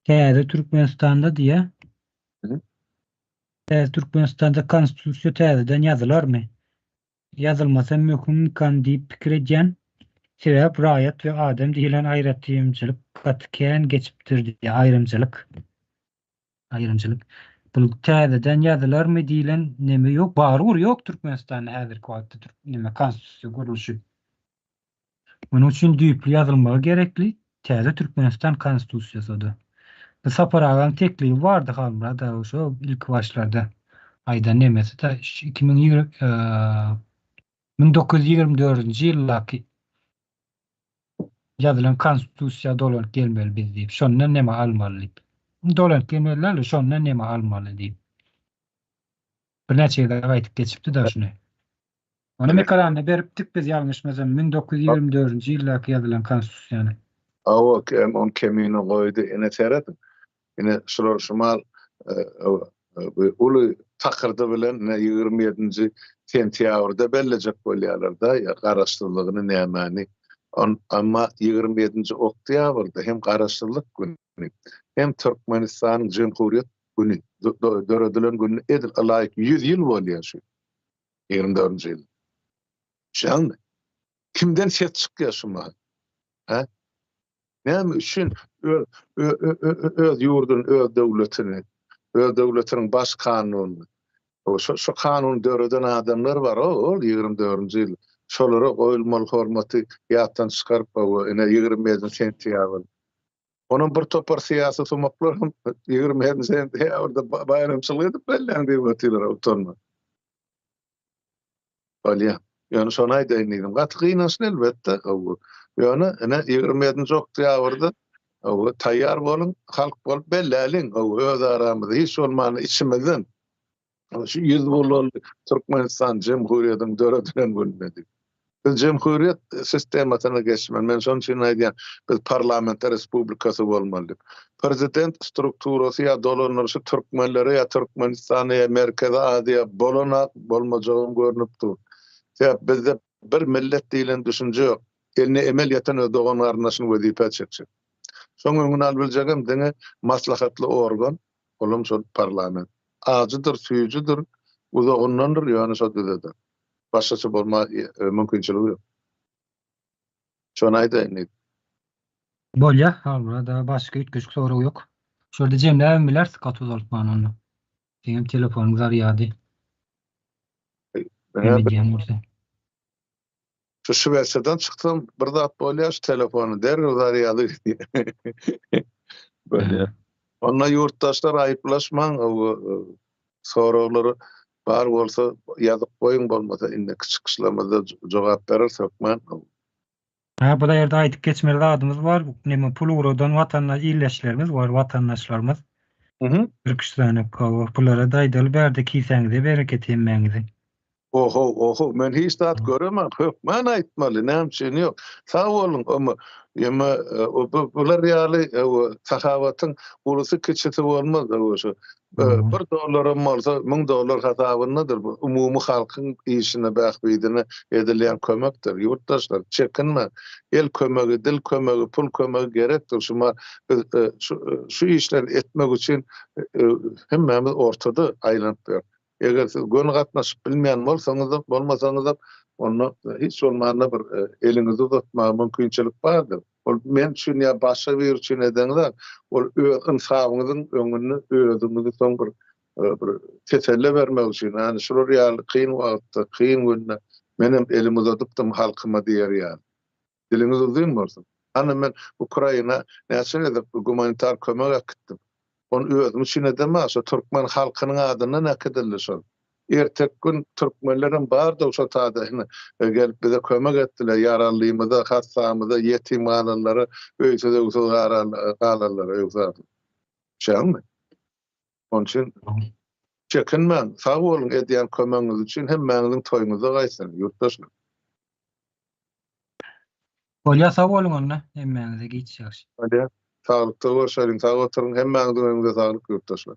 Täze Türkmenistanda diýä. Täze Türkmenistanda Konstitusiýa täzeden ýazylarmy? Ýazylmasa möhümmikan diýip pikir edýän. Sebäp raýat we adam diýlen aýratymçylyk gaty kän geçipdir diýýär. Aýrymçylyk. Aýrymçylyk. Bul täzeden ýazylarmy diýlen neme ýok. Barybir ýok Türkmenistanda häzirki wagtda türk neme konstitusiýa gurluşy. Munuň üçin düýpli ýazylmagy gerekli täze Türkmenistan Konstitusiýasy-da. Bu Sapar agaň teklibi bardy Halmyrat aga şo ilki başlarda aýdan nemesi-de şu 2020 1924-nji ýyldaky ýazylan Konstitusiýa dolanyp gelmeli biz diýip, şondan neme almaly diýip. Dolanyp gelmeli däl-de, şondan neme almaly diýip. Birnäçe gezek aýdyp geçipdi-de şuny. Ony ekranda beripdik biz ýalňyşmasam 1924-nji ýyldaky ýazylan konstitusiýany. Hawa kem on kemini goýdy ine serediň ine şular şumal bu uly takyrdy bilen ine 27-nji sentýabrda bellejek bolýarlarda ýa garaşsyzlygyny nämäni on emma 27-nji oktýabrda hem garaşsyzlyk güni hem Türkmenistanyň jemhuriýet güni döredilen gününe edil ylaýyk 100 ýyl bolýar şu 24-nji ýyl. Düşýäňmi? Kimden ses çykýar şu mahal? Hä? Näme üçin öz öz ýurduny, öz döwletini, öz döwletiniň baş kanunyny, şu şu kanuny döreden adamlar bar, ol 24-nji ýyl. Şolara goýulmaly hormaty ýatdan çykaryp, ine 27 sentýabr. Onam bir topar syýasy sumaklar hem 27 sentýabrda baýramçylyk edip belläň diýip otyrlar utanman. Bolýa. Ýöne şony aýdaýyn diýdim. Gaty gynançly elbetde. Ýöne ine 27-nji oktýabrda taýýar boluň, halk bolup belläliň öz aramyzda hiç bolmanda içimizden. Şu 100 boldy Türkmenistan Jemhuriýetiň döredilen gününe diýip. Biz jemhuriýet sistemasyna geçmeli. Men şonuň üçin aýdýan, biz parlamenter respublikasy bolmaly diýip. Prezident strukturasy ýa dolandyryşy türkmenlere ýa Türkmenistana ýa Merkezi Aziýa bolanak, bolmajagam görnüp dur. Sebäp bizde bir millet diýlen düşünje ýok. Eline emel ýeten öz dogan-garyndaşyny wezipä çekjek. Şoň öňüni alybiljegem diňe maslahatly organ, olam şol parlament. Ajydyr, süýjüdir, uzagyndandyr, ýöne şo düzeder. Başgaça bolma mümkinçiligi ýok. Şony aýdaýyn diýdim. Bolýa, Halmyrat aga başga üýtgeşik sorag ýok. Şu ýerde jemläbem bileris gaty uzaltman onda. Seňem telefonyň zarýady. Näme edýän bolsa. Şu Şwesiýadan çyksam bir zat bolýar şu telefony derrew zarýady gidýär. Bolýar. Onda ýurtdaşlar aýyplaşmaň soraglary bar bolsa ýazyp goýuň bolmasa indiki çykyşlarymyzda jogap bereris hökman. Hä bu ýerde aýdyp geçmeli zadymyz bar neme pul ugradan watanda ildeşlerimiz bar watandaşlarymyz. Birküç sany bulara-da aýdaly bärde kisäňize bereket hemmäňiziň. Ohow ohow men hiç zat göremok hökman aýtmaly näme üçin ýok sag boluň öme ýeme bular ýaly sahawatyň ulusy kiçisi bolmaz şu bir dollaram bolsa 1000 dollar hasabyndadyr bu umumy halkyň işine bähbidine edilýän kömekdir ýurtdaşlar çekinmäň el kömegi dil kömegi pul kömegi gerekdir şuma biz şu işleri etmek üçin hemmämiz ortada aýlanyp ýörüs Eger siz göni gatnaşyp bilmeýän bolsaňyzam, bolmasaňyzam, onda hiç bolmanda bir eliňizi uzatmaga mümkinçilik bardyr. Ol men üçin ýa başga biri üçin edeňizok, ol öz ynsabyňyzyň öňünde özüňizi soň bir bir teselli bermek üçin, ýagny şular ýaly kyn wagtda, kyn günde menem elimi uzadypdym halkyma diýer ýaly. Diliňiz uzyn bolsun. Hany men Ukraina näçe gezek gumanitar kömek äkitdim. Ony özüm üçin edemok, şo türkmen halkynyň adyndan äkidildi şol. Erteki gün türkmenlerem bardy şo tada ine gelip bize kömek etdiler, ýaralymyza, hassamyza, ýetim galanlara, öýsüz-öwsüz galanlara öwsaz. Düşýäňmi? Onuň üçin çekinmäň, sag boluň edýän kömegiňiz üçin hemmäňiziň toýuňyzda gaýtsyn, ýurtdaşlar. Bolýa sag boluň onda hemmäňize giç ýagşy. Bolýa. Saglykda görşeliň, sag oturyň, hemmäňiziň öňüňize saglyk ýurtdaşlar.